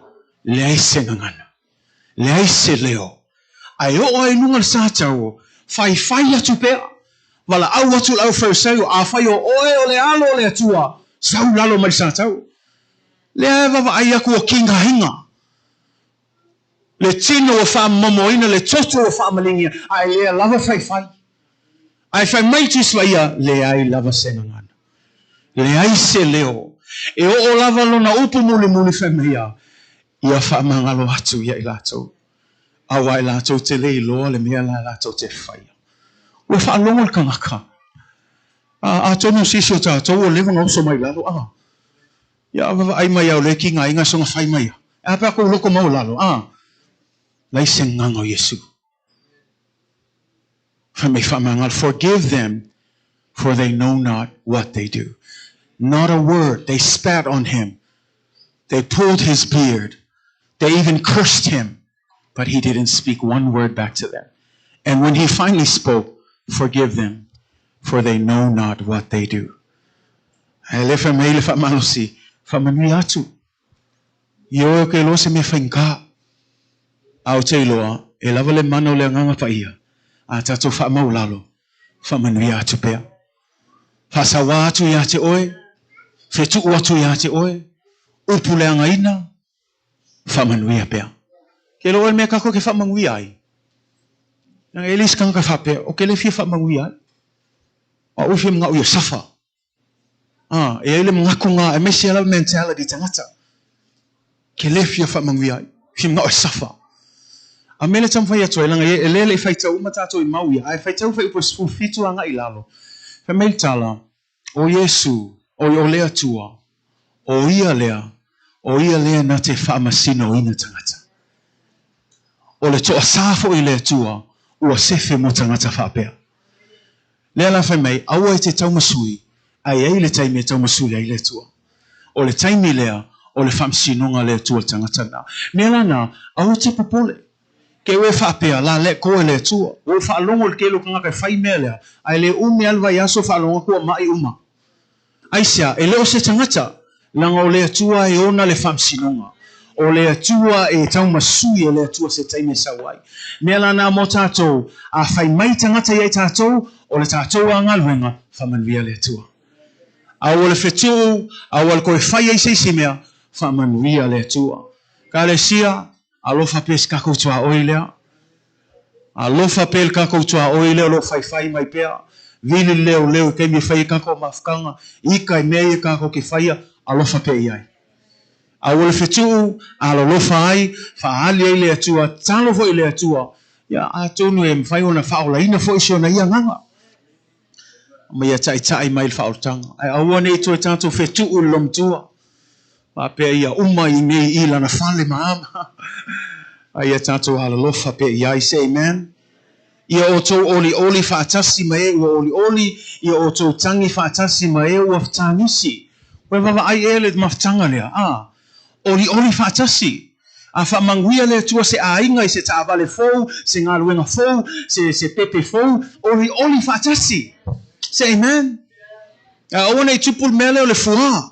leai se gagana. Leai se leo. Ae oo ai i luga le sa tau, faifai atu pea, valaau atu le au Fariseo, afai o oe o le Alo o le Atua, sau lalo mai le sa tau. Lea e vavaai aku o kigaina. Le tino ua faamomoina, le toto ua faamaligia, ae lea lava faifai. Ae fai mai Tusi Paia, leai lava se gagana. Leai se leo. E oo lava lona upu mulimuli fai mai ia, ia faamagalo atu ia i latou. Aua e latou te le iloa le mea la latou te faia. Ua faalogo le tagata. A, atonu o se isi o tatou ua leva ona oso mai lalo, a. Ia vaavaai mai au le kigaina soga fai mai a. E a pe a kou loko maualalo, a. Leai se gagana o Iesu. Fai mai faamagalo, forgive them, for they know not what they do. Not a word. They spat on him. They pulled his beard. They even cursed him. But he didn't speak one word back to them. And when he finally spoke, forgive them, for they know not what they do. Ae le fai mai le faamalosi, faamanuia atu. Ioe o ke iloa se mea faigata. A ou te iloa, e lava le mana o le Agaga Paia, a tatou faamaulalo, faamanuia atu pea. Faasauā atu ia te oe, fetuʻu atu ia te oe, upu leagaina, Faamanuia pea. Ke iloa oe le mea kakou ke faamanuia ai. Leaga e le isi tagata faapea, o ke le fia faamanuia ai. A ua fia manaʻo ia safa. A, e ai le manatu na, aemaise lava mentality tagata. Ke le fia faamanuia ai. Fia manaʻo e safa. A mea lea taumafai atu ai, leaga e le le i faitau uma tatou i mau ia, ae faitau fuaiupu e 17 agai i lalo. Fai mai le tala, O Iesu, oi o le Atua, o Ia lea, o Ia lea na te faamasinoina tagata. O le toasā foi le Atua, ua sefe mo tagata faapea. Lea la fai mai, aua e te taumasui, ae i ai le taimi e taumasui ai le Atua. O le taimi lea, o le faamasinoga a le Atua i le tagata lena. Mea la na, aua e te popole. Ke ue faapea, la le koe le Atua. Ua ou faalogo i le tele o tagata e fai mea lea, ae le umi lava le vaiaso faalogo atu ua maʻi uma. Aisea, e le o se tagata, leaga o le Atua e ona le faamasinoga. O le Atua e taumasui e le Atua se taimi e sau ai. Mea la na mo tatou, a fai mai tagata ia i tatou, o le tatou a galuega, faamanuia le Atua. A ua le fetuu, a ua le toe fai ai se isi mea, faamanuia le Atua. Kalesia, Alofa pea si kakou tuaoi lea. Alofa pea le kakou tuaoi lea o lo o faifai mai pea. Vili le leoleo i taimi e fai ai kakou mafutaga, ika i mea ia kakou ke faia, alofa pea i ai. A ua le fetuu, alolofa ai, faaali ai le Atua, tatalo foi i le Atua, ia atonu e mafai ona faaolaina foi si ona ia agaga. Ma ia taitai mai le faaolataga. Ae aua ne i toe tatou fetuu i le lomatua. Faapea ia uma i nei i lana fale ma ama. A ia tatou alolofa pea i ai. Say amen. Ia outou olioli faatasi ma e ua olioli, ia outou tagi faatasi ma e ua tagisi. Ua vaavaai ea le mafutaga lea? A. Olioli faatasi. A faamanuia le Atua se aiga i se taavale fou, se galuega fou, se, se pepe fou, olioli faatasi. Say amen. A aua ne i tupu le mea lea o le fuā.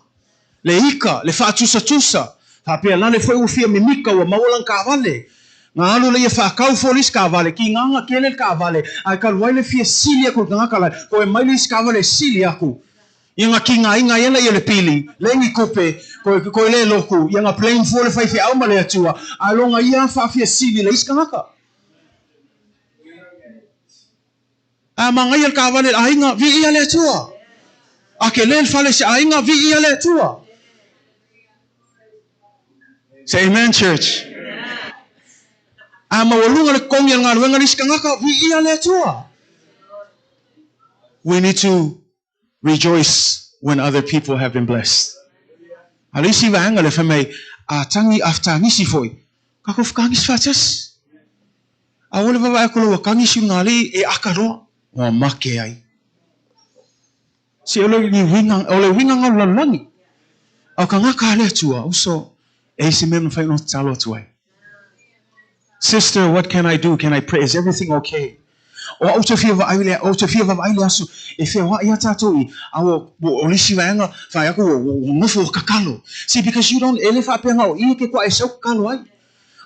Le ika, le faatusatusa, faapea lale foi ua fia mimika ua maua lana taavale. Na alu lea ia faatau fua le isi taavale, kigaga tele le taavale, ae talu ai le fia sili aku i le tagata la, toe mai le isi taavale e sili aku. Ia nga kiga aiga ia laia le pili, leai ni kope, koe koe le loku, ia nga blame fua le faifeau ma le Atua, a loga ia faafia sili le isi kangaka. A magaia le taavale i le aiga, viia le Atua. A kele le fale i se aiga, viia le Atua. Say amen, church. A maualuga le totogi o le galuega a le isi tagata, viia le Atua. We need to rejoice when other people have been blessed. A le isi vaega le fai mai, a tagi a fetagisi foi, kakou fetagisi faatasi. Aua le vaavaai atu loa ua tagisi luga alii e aka loa, ua make ai. Se o le uiga, o le uiga na o le lalolagi. A o kagaka a le Atua, uso, e ai se mea e mafai ona tatalo atu ai. Sister, what can I do? Can I pray? Is everything okay? O au te fia vaai le, o te fia vaavaai le aso e feoai a tatou i, a ua, o le isi vaega, fai aku ua, ua nofo ua kakalo. See, because you don't, e le faapea o ia ke kua e sau kakalo ai.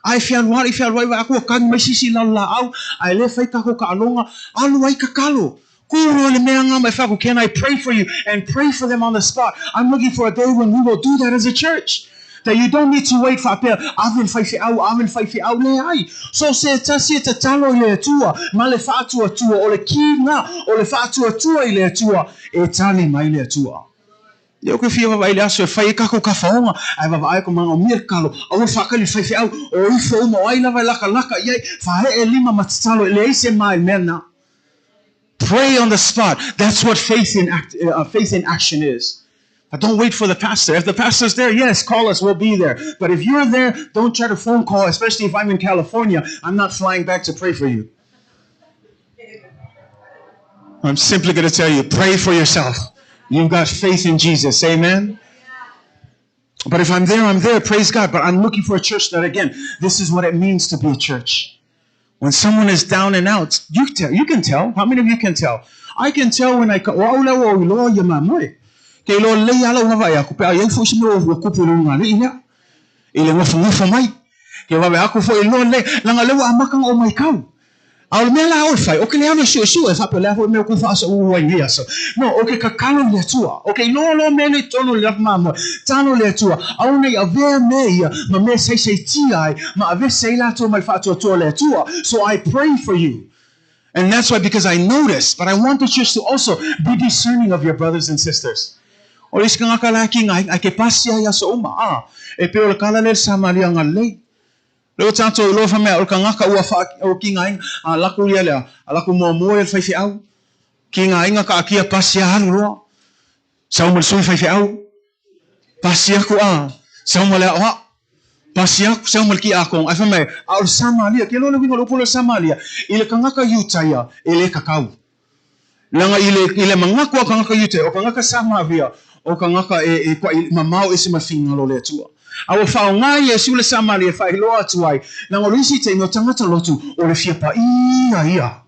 A e fealuai, fealuai vaai aku ua kani mai sisi i lalo laau, a e le fai kako kaaloga, alu ai kakalo. Kū le mea ngā mai whaku, can I pray for you? And pray for them on the spot. I'm looking for a day when we will do that as a church. That you don't need to wait faapea, ave le faifeau, ave le faifeau, leai. So se tasi e tatalo i le Atua, ma le faatuatua, o le kiga o le faatuatua i le Atua, e tali mai le Atua. Lea ou te fia vaavaai i le aso e fai ai kakou kafaoga, ae vaavaai aku magaomia le tatalo, aua le faakali i le faifeau, o ifo uma, o ai lava e lakalaka i ai, faaee lima ma tatalo, e leai se ma i le mea lena. Pray on the spot. That's what faith in, act, faith in action is. But don't wait for the pastor. If the pastor's there, yes, call us. We'll be there. But if you're there, don't try to phone call, especially if I'm in California. I'm not flying back to pray for you. I'm simply going to tell you, pray for yourself. You've got faith in Jesus. Amen? But if I'm there, I'm there. Praise God. But I'm looking for a church that, again, this is what it means to be a church. When someone is down and out, you tell, you can tell. How many of you can tell? I can tell when I o au lea ua iloa ia mamoe. Ke iloa lelei ala ua vaai aku pe a iai foi se mea ua kupu i luga alii lea. I le ngofongofo mai. Ke wawe aku foi iloa lelei, langa lea ua amata ona ou maitau. A o le mea la ʻoe fai, o ke le alu e suesue, e faapea, o le a foi mea ku faasa uu ai nei aso. No, o ke kakalo i le Atua. O ke iloa loa mea nei tonu i le lafu mamoe, talo i le Atua, aua nei avea mea ia ma mea e saisaitia ai, ma avese ai latou mai le faatuatua o le Atua. So I pray for you. And that's why, because I notice, but I want the church to also be discerning of your brothers and sisters. O le isi kagaka la e kiga ai, ai ke pasi ai aso uma, a, e pei o le kala lea i le Samaria Galilei. Lea ua tatou iloa fai mai o le kagaka ua wha, o ki ngā inga, a laku ia lea, a laku muamua ia le faifeau, ki ngā inga ka akia pasi a alu loa. Sau ma le sui faifeau, pasi aku a, sau ma le aoao, pasi aku, sau ma le kiakong, ai fai mai, a o le Samaria, ke loa le uiga o le upu o le Samaria, i le kagaka Iutaia, e le kakau. Leaga i le, i le manatu a kagaka Iutaia, o kagaka Samaria, o kagaka e, e kuaʻi mamao ese ma le finagalo o le Atua. A ua faaaoga Iesu le Samaria e faailoa atu ai, leaga o le isi taimi o tagata lotu, o le fia paia ia.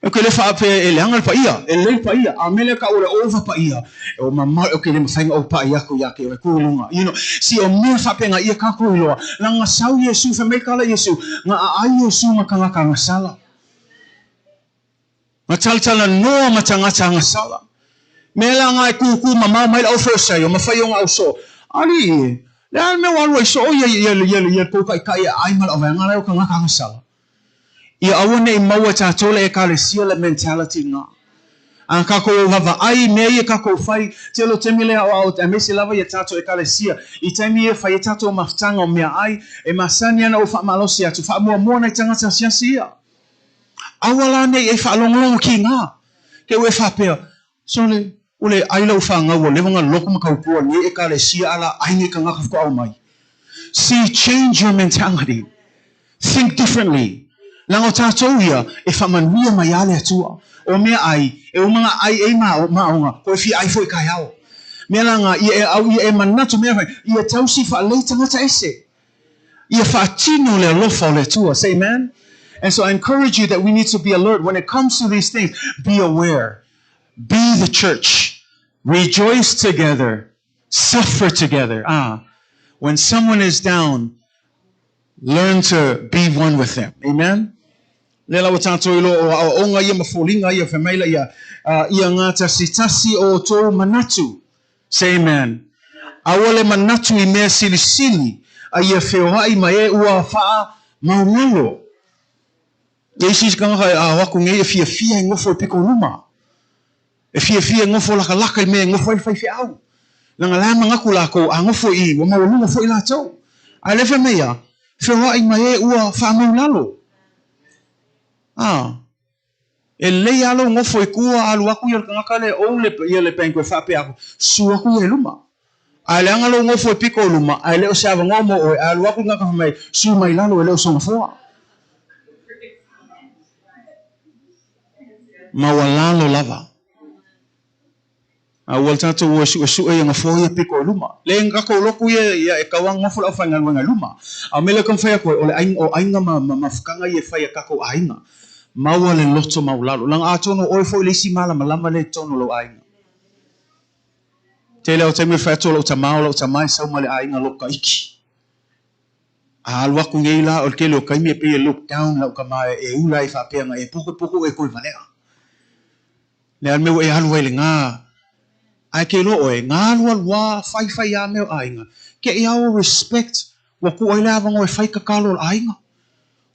E ke le faapea e leaga le paia, e lelei le paia, a mea lea ka o le ova paia, e o mamao, e ke le mafai ona ou paʻi aku ia te oe, ku i luga. You know, see, o mea faapena ia kakou iloa, leaga sau Iesu, fai mai kala Iesu, nga aai Iesu ma kagaka gasala. Nga talatala noa ma tagata gasala. Mea la nga e kūkū mamao mai le au feosai o mafai o nga au soo. Alii e, le a le mea ua alu ai soo ia ia ia ia kou kaʻikaʻi e ʻai ma le ʻawaeaga la e o kagaka gasala. Ia aua neʻi maua e tatou le Ekalesia le mentality nga. A kakou vavaai i mea ia kakou fai, tele o taimi le aoao aemaise lava ia tatou Ekalesia, i taimi ia fai ai tatou mafutaga o meaai, e masani ana ou faamalosi atu, faamuamua nai tagata asiasi ia. Aua la nei e faalogologo ki nga, ke ua e faapea, Sole, ua le ai lau fanau ua leva nga loko ma kaupua nei Ekalesia ala ai nei kagaka faatoa mai. See, change your mentality. Think differently. Leaga o tatou ia e faamanuia mai a le Atua. O mea ai, e uma nga ai e ma maoga, ko e fia ai foi kaeao. Mea la nga ia e au ia e manatu mea fai, ia tausi faalei tagata ese. Ia faatino le alofa o le Atua. Say amen. And so I encourage you that we need to be alert when it comes to these things. Be aware. Be the church. Rejoice together. Suffer together. Ah, when someone is down, learn to be one with them. Amen? Lea la ua tatou iloa o aoaoga ia ma foliga ia fai mai laia, ia gatasitasi o outou manatu. Say amen. Aua le manatu i mea silisili, a ia feoai ma e ua faa-maulalo. E isi isi tagata e ao aku nei e fiafia e nofo i piko luma. E fiafia e nofo lakalaka i mea e nofo ai le faifeau. Leaga la e manatu lakou a nofo i i ua maualuga foi latou. Ae le fai mai a, feoai ma e ua faamaulalo. A, e lelei lava lou nofo i tua alu atu ia le tagata lea e ou le ia le banquet faapea atu, susu atu ia i luma. Ae leaga lou nofo i pito i luma ae le o se avanoa mo oe, ae alu atu le tagata fai mai, susu mai lalo e le o sona foa. Maualalo lava. A ua tatou o e suesue ia gafoa ia pito i luma. Le tatou lotu ia ia e tau lava nofo le aufaigaluega i luma. A o mea lea e taumafai atu ai, o le aiga, o aiga ma ma mafutaga ia e fai e tatou aiga. Maua le loto maualalo. Leaga atonu o oe foi le isi malamalama lea i totonu o lou aiga. Tele lava o taimi e fai atu o lou tama o lau tama e sau ma le aiga loka iki. A alu aku nei la o le tele o taimi e pei e look down lau tama e ula ai faapea na e pokopoko e koe valea. Le a le mea ua e alu ai i le gā? Ae ke iloa ʻoe, gā alualu ā, faifai ā mea o aiga. Ke i ao respect, ua kū ai le avanoa e fai tatalo o le aiga.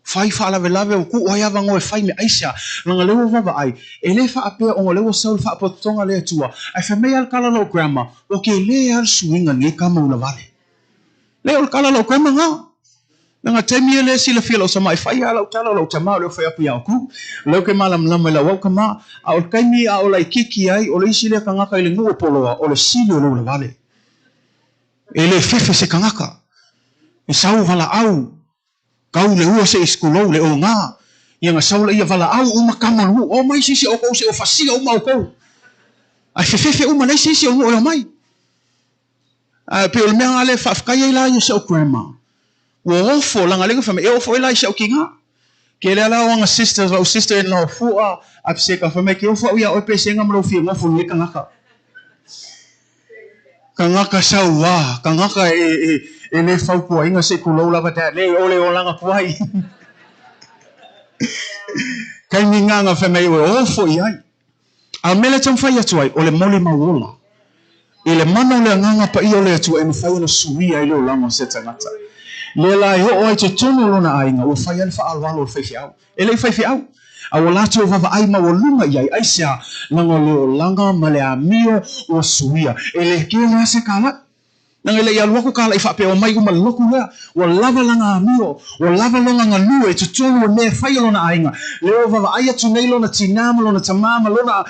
Fai faalavelave, ua kū ai avanoa e fai me aisa. Leaga lea ua vaavaai, e le faapea ona o lea ua sau le faapotopotoga a le Atua, ae fai mai lava le tala a lou grandma, ua tele lava le suiga i lenei tama ula vale. Lea o le tala a lou grandma gā. Leaga taimi ia lea silafia lou sama e fai a lau tala o lou tama o lea fai aku ia outou. O lea ou te malamalama i lau au tama, a o le taimi a o laitiiti ai, o le isi lea tagata i le nuu o Poloa, o le sili o le ulavale. E le fefe se tagata. E sau valaau, kau le ua se i skulou le oga, ia na sau laia valaau uma tama o le nuu, omai se isi o outou se o fasia uma outou. Ae fefefe uma leai se isi o nuu e omai. Ae pei o le mea lena lea e faafetai ai la ia si au grandma. Ua ofo, leaga lea na fai mai, e oo foi la i si au kina. Ke lea la o ana sisters, lau sister in law fua, a pse ka fai mai, ke ofo au ia oe pesega ma lou fia nofo nei tagata. Tagata sauā, tagata e, e, e le fautuaina se i tulou lava dad, le ole o lana tuai. Taimi ngā na fai mai, ue ofo i ai. A o le mea lea e taumafai atu ai, o le molimau ola. I le mana o le Agaga Paia o le Atua e mafai ona suia ai le olaga o se tagata. Lea la e oo ai totonu o lona aiga, ua fai ai le faaaloalo o le faifeau. E le i faifeau, a ua latou vaavaai maualuga i ai, aisea, leaga o le olaga ma le amio ua suia. E le kē lava se kālai. Leaga e le i alu aku ka laʻi faapea omai uma le lotu lea. Ua lava lana amio, ua lava lona galue i totonu o mea e fai a lona aiga. Lea ua vaavaai atu nei lona tinā ma lona tamā ma lona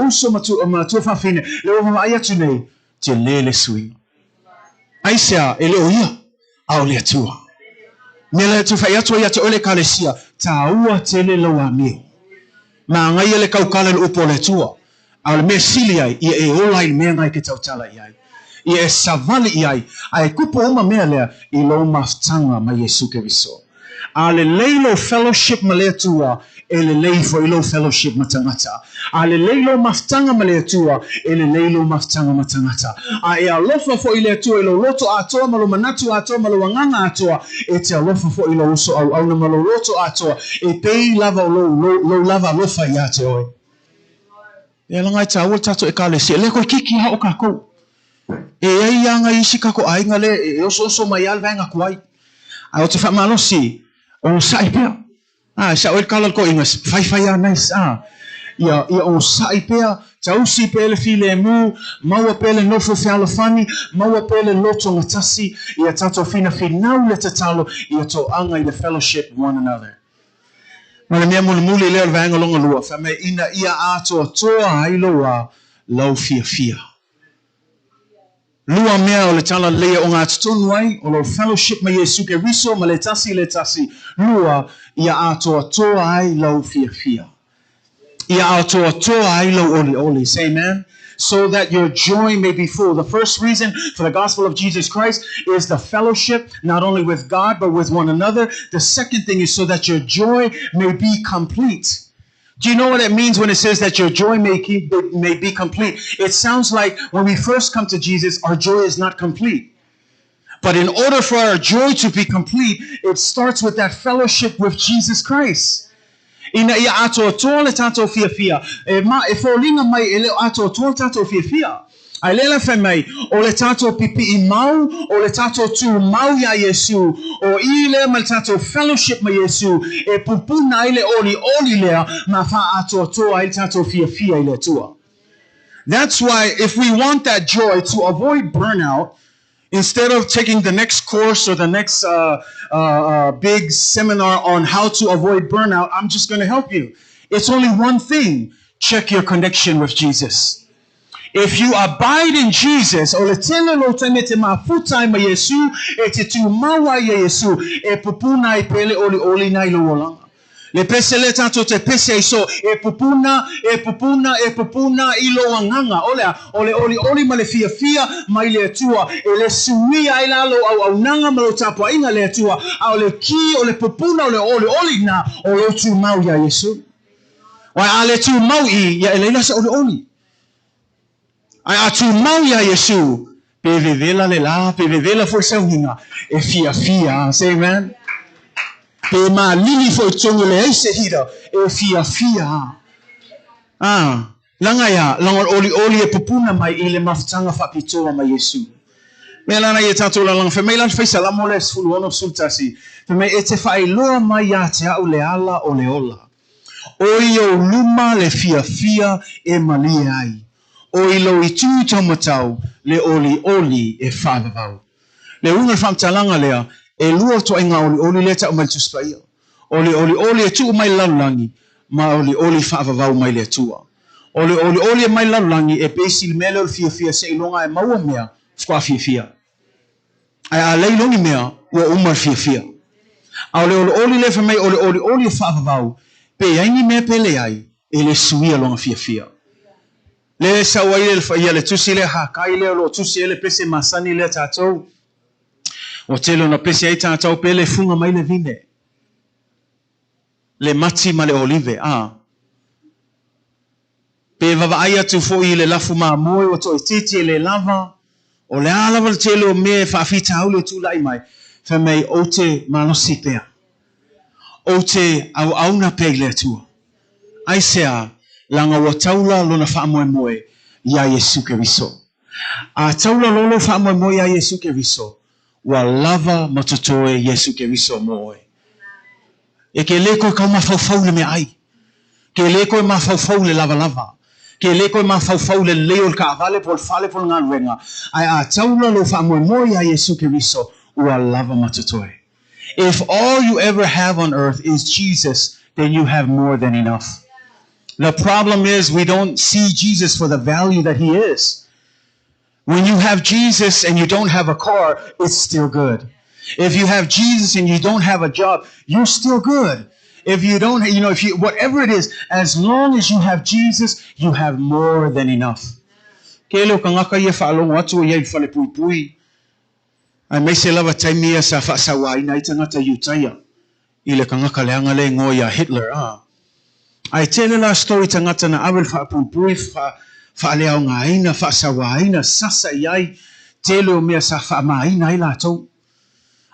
uso ma ma tuafafine, lea ua vaavaai atu nei, tele le suiga. Aisea, e le o ia, a o le Atua. Mea lea e tufai atu ai ia te oe le Ekalesia, tāua tele lou amio. Māgaia le kaukala i le upu o le Atua. A o le mea sili ai, ia e ola i le mea na e ke tautala i ai. Ia e savali i ai, a e kupu uma mea lea i lou mafutaga ma Iesu Keriso. A lelei lou fellowship ma le Atua, e lelei foi lou fellowship ma tagata. A lelei lou mafutaga ma le Atua, e lelei lou mafutaga ma tagata. A e alofa foi le Atua i lou loto atoa ma lou manatu atoa ma lou agaga atoa, e te alofa foi i lou uso auauna ma lou loto atoa, e pei lava o lou, lou, lou lava alofa ia te oe. Ia leaga e taua le tatou Ekalesia, lea koe kiki lava o kakou. E ai lava nai isi kakou aiga lea e osooso mai lava le vaega tuai. Ae o te faamalosi, onosai pea. A, e sao ai le tala o le toeaina, faifai lava nice, a. Ia, ia onosai pea, tausi pea le filemu, maua pea le nofo fealofani, maua pea le loto gatasi, ia tatou finafinau le tatalo, ia toaga i le fellowship one another. Ma le mea mulimuli lea o le vaega lona lua, fai mai, ina ia atoatoa ai lou a, lau fiafia. Lua mea o le tala lelei e ogatotonu ai, o lou fellowship ma Iesu Keriso ma le tasi i le tasi. Lua, ia atoatoa ai lau fiafia. Ia atoatoa ai lou olioli. Say amen. So that your joy may be full. The first reason for the gospel of Jesus Christ is the fellowship, not only with God, but with one another. The second thing is so that your joy may be complete. Do you know what it means when it says that your joy may, keep, may be complete? It sounds like when we first come to Jesus, our joy is not complete. But in order for our joy to be complete, it starts with that fellowship with Jesus Christ. Ina ia atoatoa le tatou fiafia. E ma, e foliga mai e le o atoatoa le tatou fiafia. Ae lea la fai mai, o le tatou pipii mau, o le tatou tumau iā Iesu, o i lea ma le tatou fellowship ma Iesu, e pupuna ai le olioli lea ma faaatoatoa ai le tatou fiafia i le Atua. That's why if we want that joy to avoid burnout, instead of taking the next course or the next big seminar on how to avoid burnout, I'm just going to help you. It's only one thing. Check your connection with Jesus. If you abide in Jesus, o le tele o lou taimi e te mafuta ai ma Iesu, e te tumau ai ia Iesu, e pupuna ai pea le olioli na i lou olaga. Le pese lea tatou te pese ai so, e pupuna, e pupuna, e pupuna i lou agaga. O le a? O le olioli ma le fiafia mai le Atua, e le suia ai la lou auaunaga ma lou tapuaiga le Atua, a o le ki o le pupuna o le olioli na o lou tumau iā Iesu. Aua a le tumau i ia e leai la se olioli. Ae a tumau iā Iesu, pe vevela le la, pe vevela foi le sauniga, e fiafia a. Say amen. Pe malili foi tonu e leai se hira, e fiafia a. A, laga ia, laga o le olioli e pupuna mai i le mafutaga faapitoa ma Iesu. Mea lana ia tatou lalaga, fai mai la le faisalamo lea 16, 11, fai mai, E te faailoa mai ia te au le ala o le ola. O i ou luma le fiafia e malie ai, o i lou itu taumatau le olioli e faavavau. Le uiga o le faamatalaga lea, e lua ituaiga olioli lea e tau mai le Tusi Paia. O le olioli e tuu mai le lalolagi, ma olioli faavavau mai le Atua. O le olioli e mai le lalolagi e base i le mea lea o le fiafia seiloga e maua mea faatoa fiafia. Ae a lei loa ni mea, ua uma le fiafia. A o le olioli lea fai mai o le olioli e faavavau, pe i ai ni mea pe leai, e le suia lona fiafia. Lea e sau ai le, ia le tusi lea Hakai lea o lo o tusi ai le pese masani lea tatou. Ua tele ona pese ai tatou pe le fuga mai le vine, le mati ma le olive, a. Pe vavaai atu foi i le lafu mamoe ua toaitiiti e le lava, o le a lava le tele o mea e faafitauli e tulai mai, fai mai, Ou te malosi pea. Ou te auauna pea i le Atua. Aisea? Leaga ua taula lona faamoemoe iā Iesu Keriso. A taula loa lou faamoemoe iā Iesu Keriso, ua lava ma totoe Iesu Keriso mo oe. E ke lē koe kau mafaufau i le meaai. Ke lē koe mafaufau i le lavalava. Ke lē koe mafaufau i le lelei o le kaavale po o le fale po o le galuega. Ae a taula lou faamoemoe iā Iesu Keriso, ua lava ma totoe. If all you ever have on earth is Jesus, then you have more than enough. The problem is we don't see Jesus for the value that he is. When you have Jesus and you don't have a car, it's still good. If you have Jesus and you don't have a job, you're still good. If you don't, you know, if you, whatever it is, as long as you have Jesus, you have more than enough. Ke le o kangaka ia whaalongo atu o ia i whale pui pui. Aemaise lava taimi ia sa faasauaina ai tagata Iutaia i le kangaka leaga le ingoa ia Hitler a. Ae tele la story tagata na ave le faapuipui, faaleaogaina, faasauaina, sasa i ai, tele o mea sa faamaina ai latou.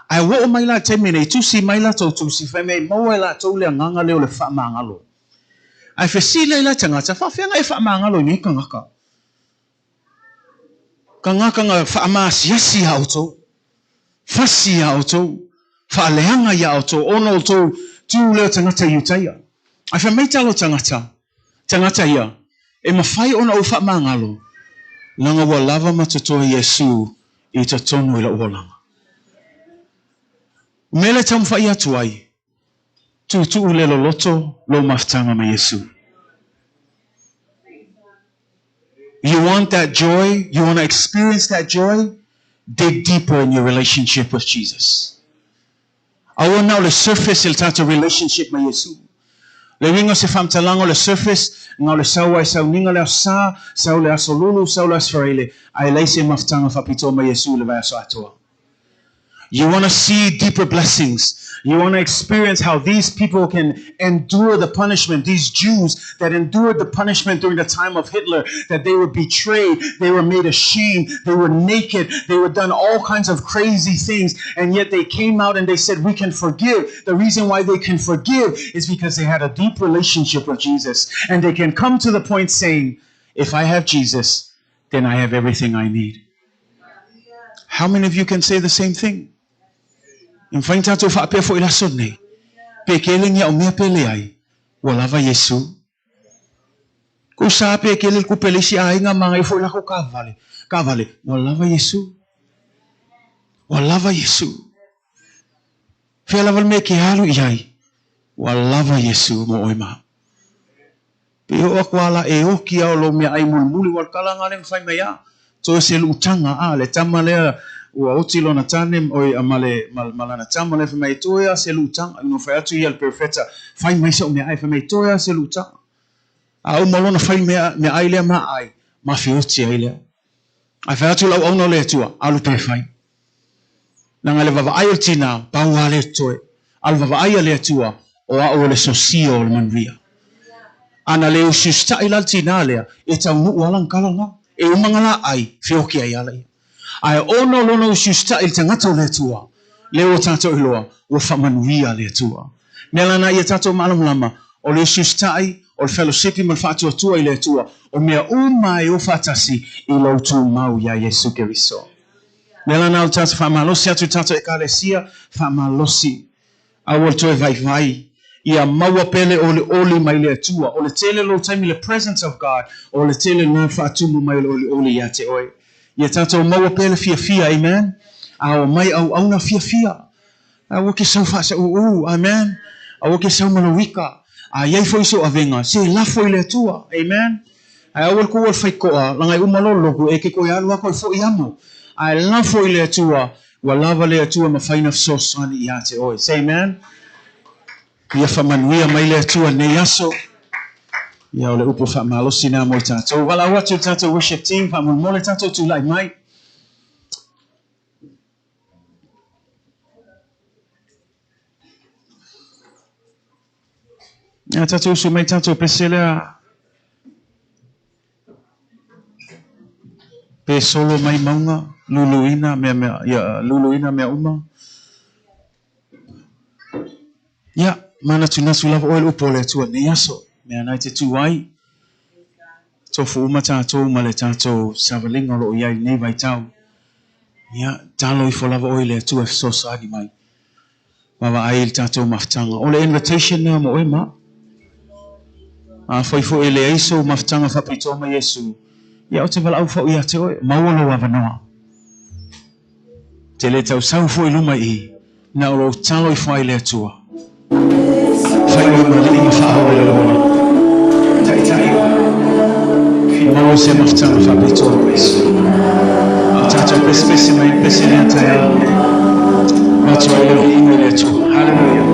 Ae ua oo mai la taimi nei, tusi mai latou tusi, fai mai maua e latou le agaga lea o le faamagalo. Ae fesili ai la tagata, faafeaga e faamagalo i nei kangaka? Kangaka na faamaasiasi iā outou, fasi iā outou, faaleaga iā outou, ona o tou tū lea o tagata Iutaia. Ae fai mai talo tagata, tagata ia, e mafai ona ou faamagalo, leaga ua lava ma totoe Iesu i totonu i lou olaga. O mea lea e taumafai atu ai, tuutuu le loloto lou mafutaga ma Iesu. You want that joy? You want to experience that joy? Dig deeper in your relationship with Jesus. Aua na o le surface i le tatou relationship ma Iesu. Le uiga o se faamatalaga o le surface, na o le sau ai sauniga le Aso Sa, sau le Aso Lulu, sau le Aso Faraile, ae leai se mafutaga faapitoa ma Iesu i le vaiaso atoa. You want to see deeper blessings. You want to experience how these people can endure the punishment, these Jews that endured the punishment during the time of Hitler, that they were betrayed, they were made ashamed, they were naked, they were done all kinds of crazy things, and yet they came out and they said, we can forgive. The reason why they can forgive is because they had a deep relationship with Jesus, and they can come to the point saying, if I have Jesus, then I have everything I need. How many of you can say the same thing? E mawhai tātou whaapea fo i laso nei. Pe ke le ngia o mea pele ai. Ua lava Yesu. Ko sa pe ke le kupe le si ainga manga i fo i lako ka vale. Ka vale. Ua lava Yesu. Ua lava Yesu. Fea lava le mea ke alu i ai. Ua lava Yesu mo oi maha. Pe o aku ala e oki au lo mea ai mulmuli wal kala ngā le mwhai mai a. Toe se luutanga a le tama lea ua oti lona tane oi male malana tama le mai toe a se luutanga no fai atu ia le perfecta fai mai se o mea ai fai mai toe a se luutanga. A o malona fai mea ai lea ma ai ma fioti ai lea. Ai fai atu lau au le atua alu pe fai. Nanga le vava ai o tina pau a le toe. Alu vava ai a le atua o a o le sosio o le manuia. Ana le usustai la tina lea e tau nuu alang kalanga. E umangala ai whioki ai ala ia. Ai ono lona usustai le tangata o le atua. Le o tātou iloa ua whamanuia le atua. Mea lana ia tātou maalamlama o le usustai o le fellowship ma le whaatuatua i le atua. O mea uma e o whatasi i lautu mau ia Yesu Keriso. Mea lana o tātou whamalosi atu tātou ekalesia whamalosi. Au o le toe vai vai. Ia maua pele o le oli mai le atua. O le tele lo time le presence of God. O le tele lo whaatumu mai le oli oli ia te oe. Ia tātou maua pele fia fia, amen. Au mai au auna fia fia. Au ke sau whaasa uu, amen. Au ke sau malawika. A iai fo iso avenga. Se lafo i le atua, amen. Ai au ko wal whaikoa, langai umalolo e ke koe alu ako i fo i amo. Ai lafo i le atua, ua lava le atua ma whaina sosani ia te oe. Say amen. Ia whamanuia mai le atua nei aso. Ia o le upo whamalosi nā mo i tātou. Wala au atu tātou worship team, whamulmole tātou tūlai mai. Ia tātou usu mai tātou peselea. Pe solo mai maunga, luluina mea mea, ia luluina mea uma. Ia, mana tu nasu lava oe le upo le atua nei aso. Mea nai te tū ai. Tofu uma tātou ma le tātou savalinga lo iai nei vai tau. Ia, talo ifo lava oe le atua fesoasoani mai. Wawa ai le tātou mafutanga. O le invitation nā mo oe ma. A foi fo e le aiso mafutanga whapitoa mai Yesu. Ia o te wala au fo ia te oe. Maua lo awanoa. Te le tau sau fo i luma i. Na o lo talo ifo ai le atua. Whai oe ma li ma whaao e le loa. Tai tai oe. Fi maua se mafutanga whapitoa o Yesu. A tātou pese mai pese lea tai a. Matua i le inga le atua. Hallelujah.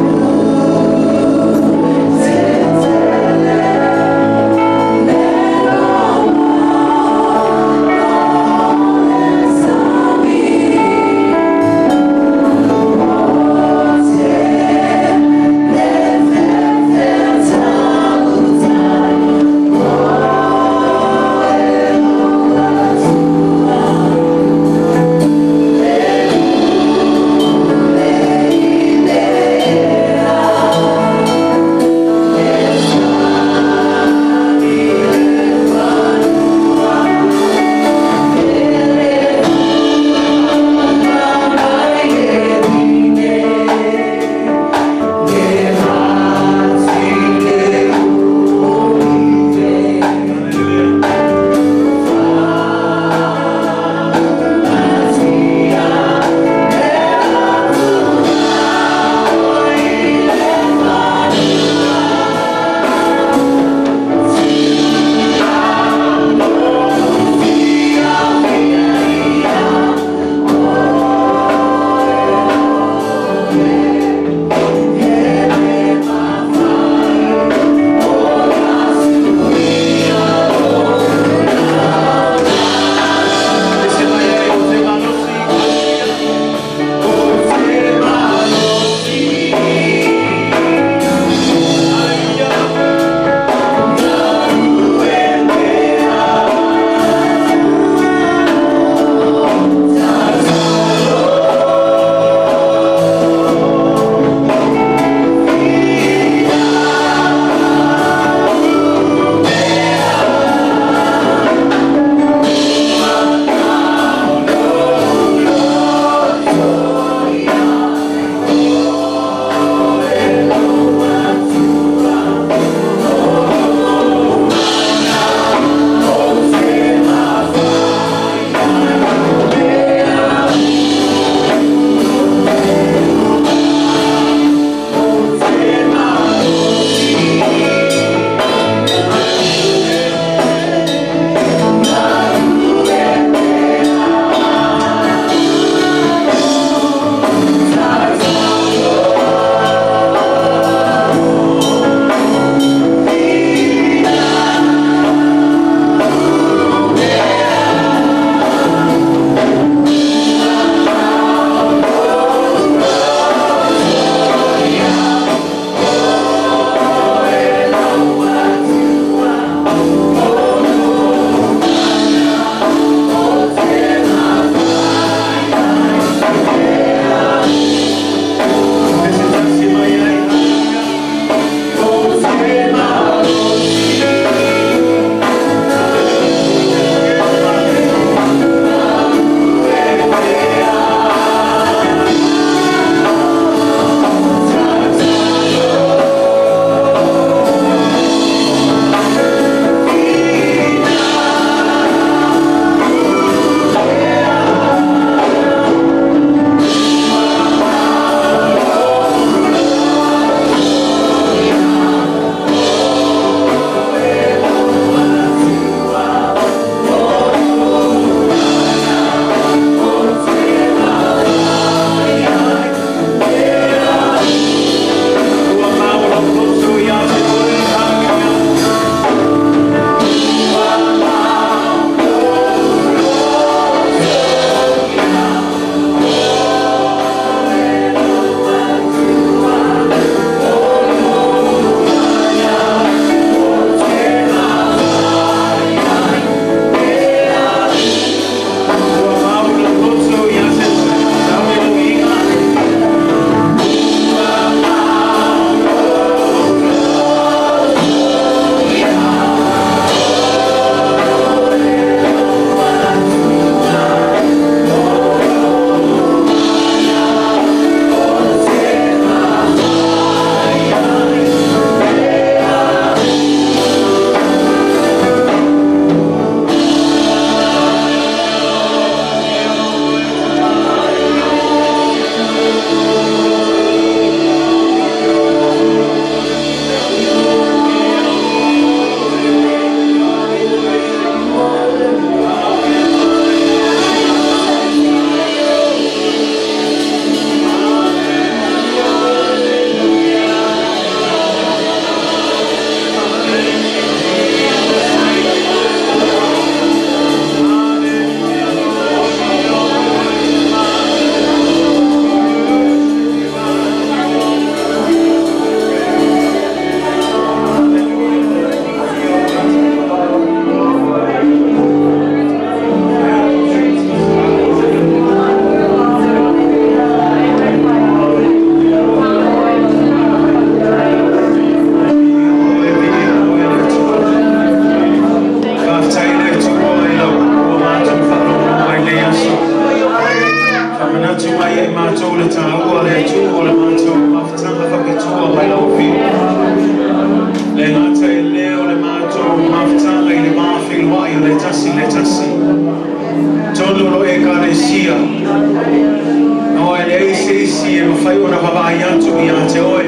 mafai ona vaavaai atu ia te oe.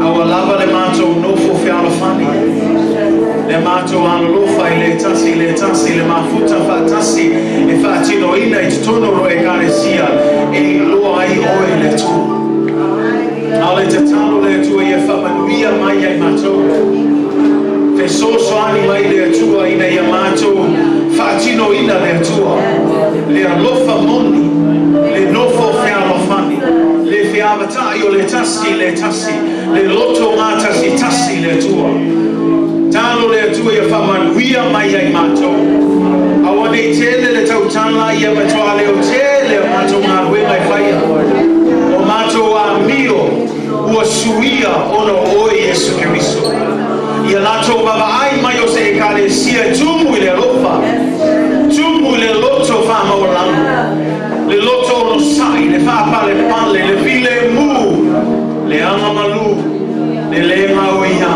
A ua lava le matou nofo fealofani, le matou alolofa i le tasi i le tasi, le mafuta faatasi e faatinoina i totonu o Ekalesia e iloa ai oe le Atua. A o le tatalo le Atua ia faamanuia mai ia i matou. Fesoasoani mai le Atua ina ia matou faatinoina le Atua. Le alofa moni, le nofo fealofani, le feavatai o le tasi i le tasi, le loto gatasitasi le Atua. Talo le Atua ia faamanuia mai ai matou. Aua nei tele le tautala ia matuā leo tele o matou galuega e faia. O matou amio ua suia ona o oe Iesu Keriso. Ia latou vaavaai mai o se Ekalesia e tumu i le alofa, tumu i le loto faamaualalo, le loto onosai, le faapalepale, le filemu, le agamalu, le lē gaoiā.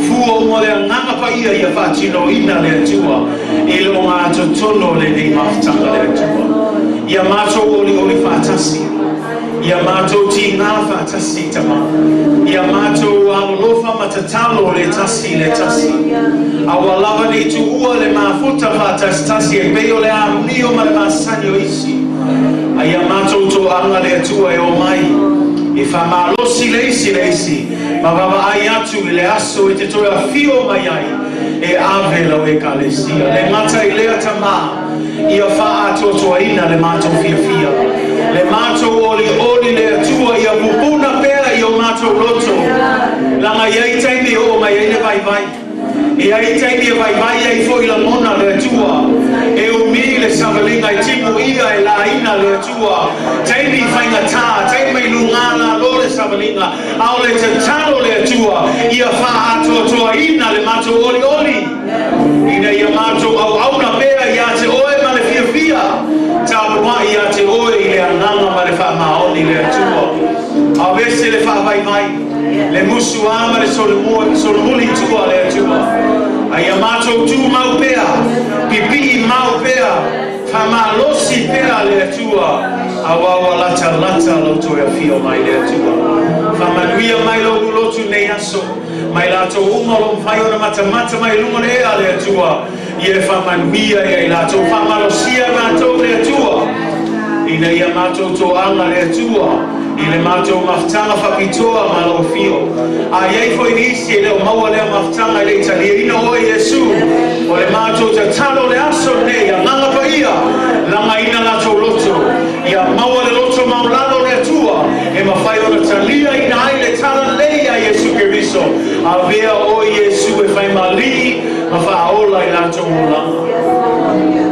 Fua uma le Agaga Paia ia faatinoina le Atua i le ogatotonu o lenei mafutaga le Atua. Ia matou olioli faatasi, ia matou tigā faatasi Tama, ia matou alolofa ma tatalo le tasi i le tasi. A ua lava nei tuua le mafuta faatasitasi e pei o le amio ma le masani o isi. A ia matou toaga le Atua e omai e faamalosi le isi i le isi ma vaavaai atu i le aso e te toe afio mai ai e ave lau Ekalesia. Le gata i lea Tama, ia faaatoatoaina le matou fiafia, le matou olioli le Atua ia pupuna pea i o matou loto, laga e i ai taimi e oo mai ai le vaivai. E i ai taimi e vaivai ai foi lagona le Atua, e umi le savaliga e timuia e laina le Atua, taimi faigata, taimi i lugā lalo le savaliga, a o le tatalo le Atua ia faaatoatoaina le matou olioli, ina ia matou auauna pea ia te oe ma le fiafia, tapuai ia te oe i le agaga ma le faamaoni le Atua. Aveese le faavaivai, le musuā ma le solomuli i tua le Atua. A ia matou tumau pea, pipii mau pea, faamalosi pea le Atua, auā ua latalata lou toe afio mai le Atua. Faamanuia mai lou lotu nei aso, ma i latou uma o lo o mafai ona matamata mai i luga o le ea le Atua, ia e faamanuia ia i latou. Faamalosia matou le Atua, ina ia matou toaga le Atua i le matou mafutaga faapitoa ma lau afio. A i ai foi nisi e le o maua lea mafutaga e le i taliaina oe Iesu, o le matou tatalo le aso lenei, Agaga Paia, lagaina latou loto, ia maua le loto maualalo le Atua e mafai ona taliaina ai le talalelei a Iesu Keriso. Avea oe Iesu e faimalii ma faaola i latou olaga.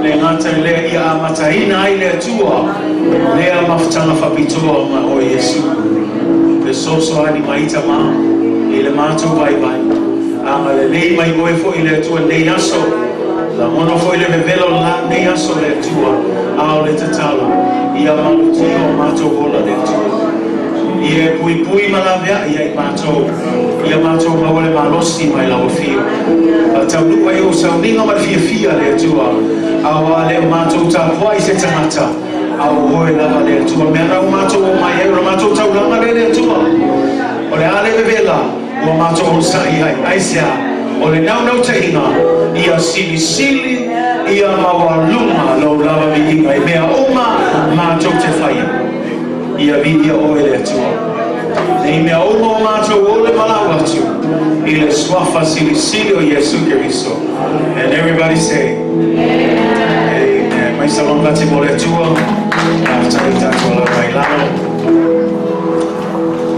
Le gata i lea ia amataina ai le Atua lea mafutaga faapitoa ma oe Iesu. Fesoasoani mai Tama i le matou vaivai. Agalelei mai oe foi le Atua nei aso. Lagona foi le vevela o la nei aso le Atua, a o le tatalo ia malutia o matou ola le Atua. Ia e puipui ma laveai ia i matou, ia matou maua le malosi mai lau afio. Faataunuu ai ou sauniga ma le fiafia le Atua, auā le o matou tapuai se tagata, a o oe lava le Atua. Mea na ua matou omai ai, o le matou taulaga lea le Atua. O le a le vevela, ua matou onosai ai. Aisea? O le naunautaiga ia silisili ia maualuga lou lava viiga i mea uma matou te faia. Ia viia oe le Atua. Nei mea uma o matou ole ma lau atu i le suafa silisili o Iesu Keriso. And everybody say, Amen. Mai salongati mo le Atua. Faafetai tatou alaga i lalo.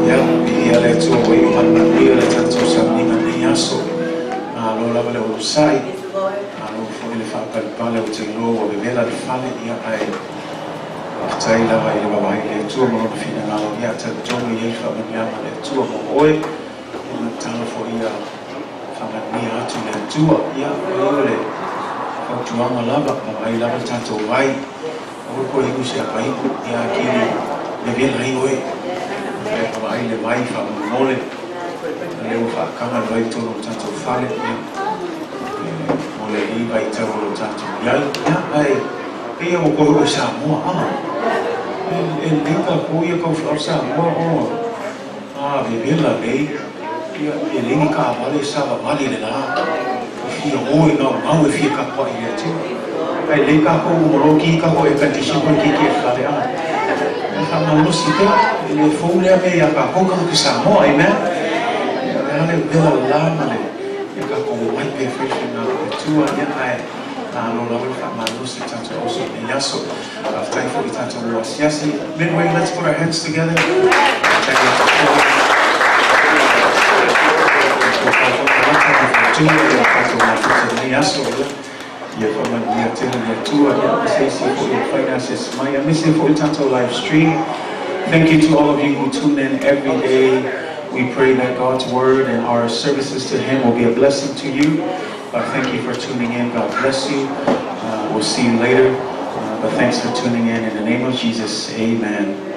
Ia, viia le Atua ua iu mai manuia le tatou sauniga i lenei aso. Malo lava le onosai. Malo foi le faapalepale ou te iloa ua vevela le fale, ia ae faafetai lava i le vaavaai i le Atua ma lona finagalo. Ia, talitonu i ai faamanuiaga a le Atua mo oe. Ia ma tatalo foi ia faamanuia atu le Atua. Ia, o ia o le fautuaga lava, vaavaai lava le tatou vai. Aua koe iu se apaipu, ia kili vevela ai oe. Ia vaavaai le vai faamolemole. O lea ua faakaga le vai i totonu o le tatou fale, ia, mo lenei vaitau o lo o tatou i ai. Ia, ae pei ua koe oo i Samoa, a? E lelei tatou ia taufeoa le Samoa ona a vevela nei, ia, e leai ni taavale e savavali i le la, e fia o e gaugau e fia tapuai i le Atua. Ae lelei tatou uma loa ki tatou air condition po o le kiki i le fale, a. E faamalosi pea, e le fou lea mea ia tatou tagata Samoa, amen? Ia, o le a le vela la ma le, ia tatou omai pea e fai le faiga a le Atua, ia, ae malo lava le faamalosi i tatou auso i lenei aso. Faafetai foi i tatou o asiasi. Midway, let's put our hands together. Faafetai ia tatou. Ia tatou mafuta i lenei aso. Ia faamanuia tele le Atua. Ia ma se isi foi e mafai ona asiasi mai. Aemaise foi le tatou live stream. Thank you to all of you who tune in every day. We pray that God's word and our services to Him will be a blessing to you. But thank you for tuning in. God bless you. We'll see you later. But thanks for tuning in. In the name of Jesus, amen.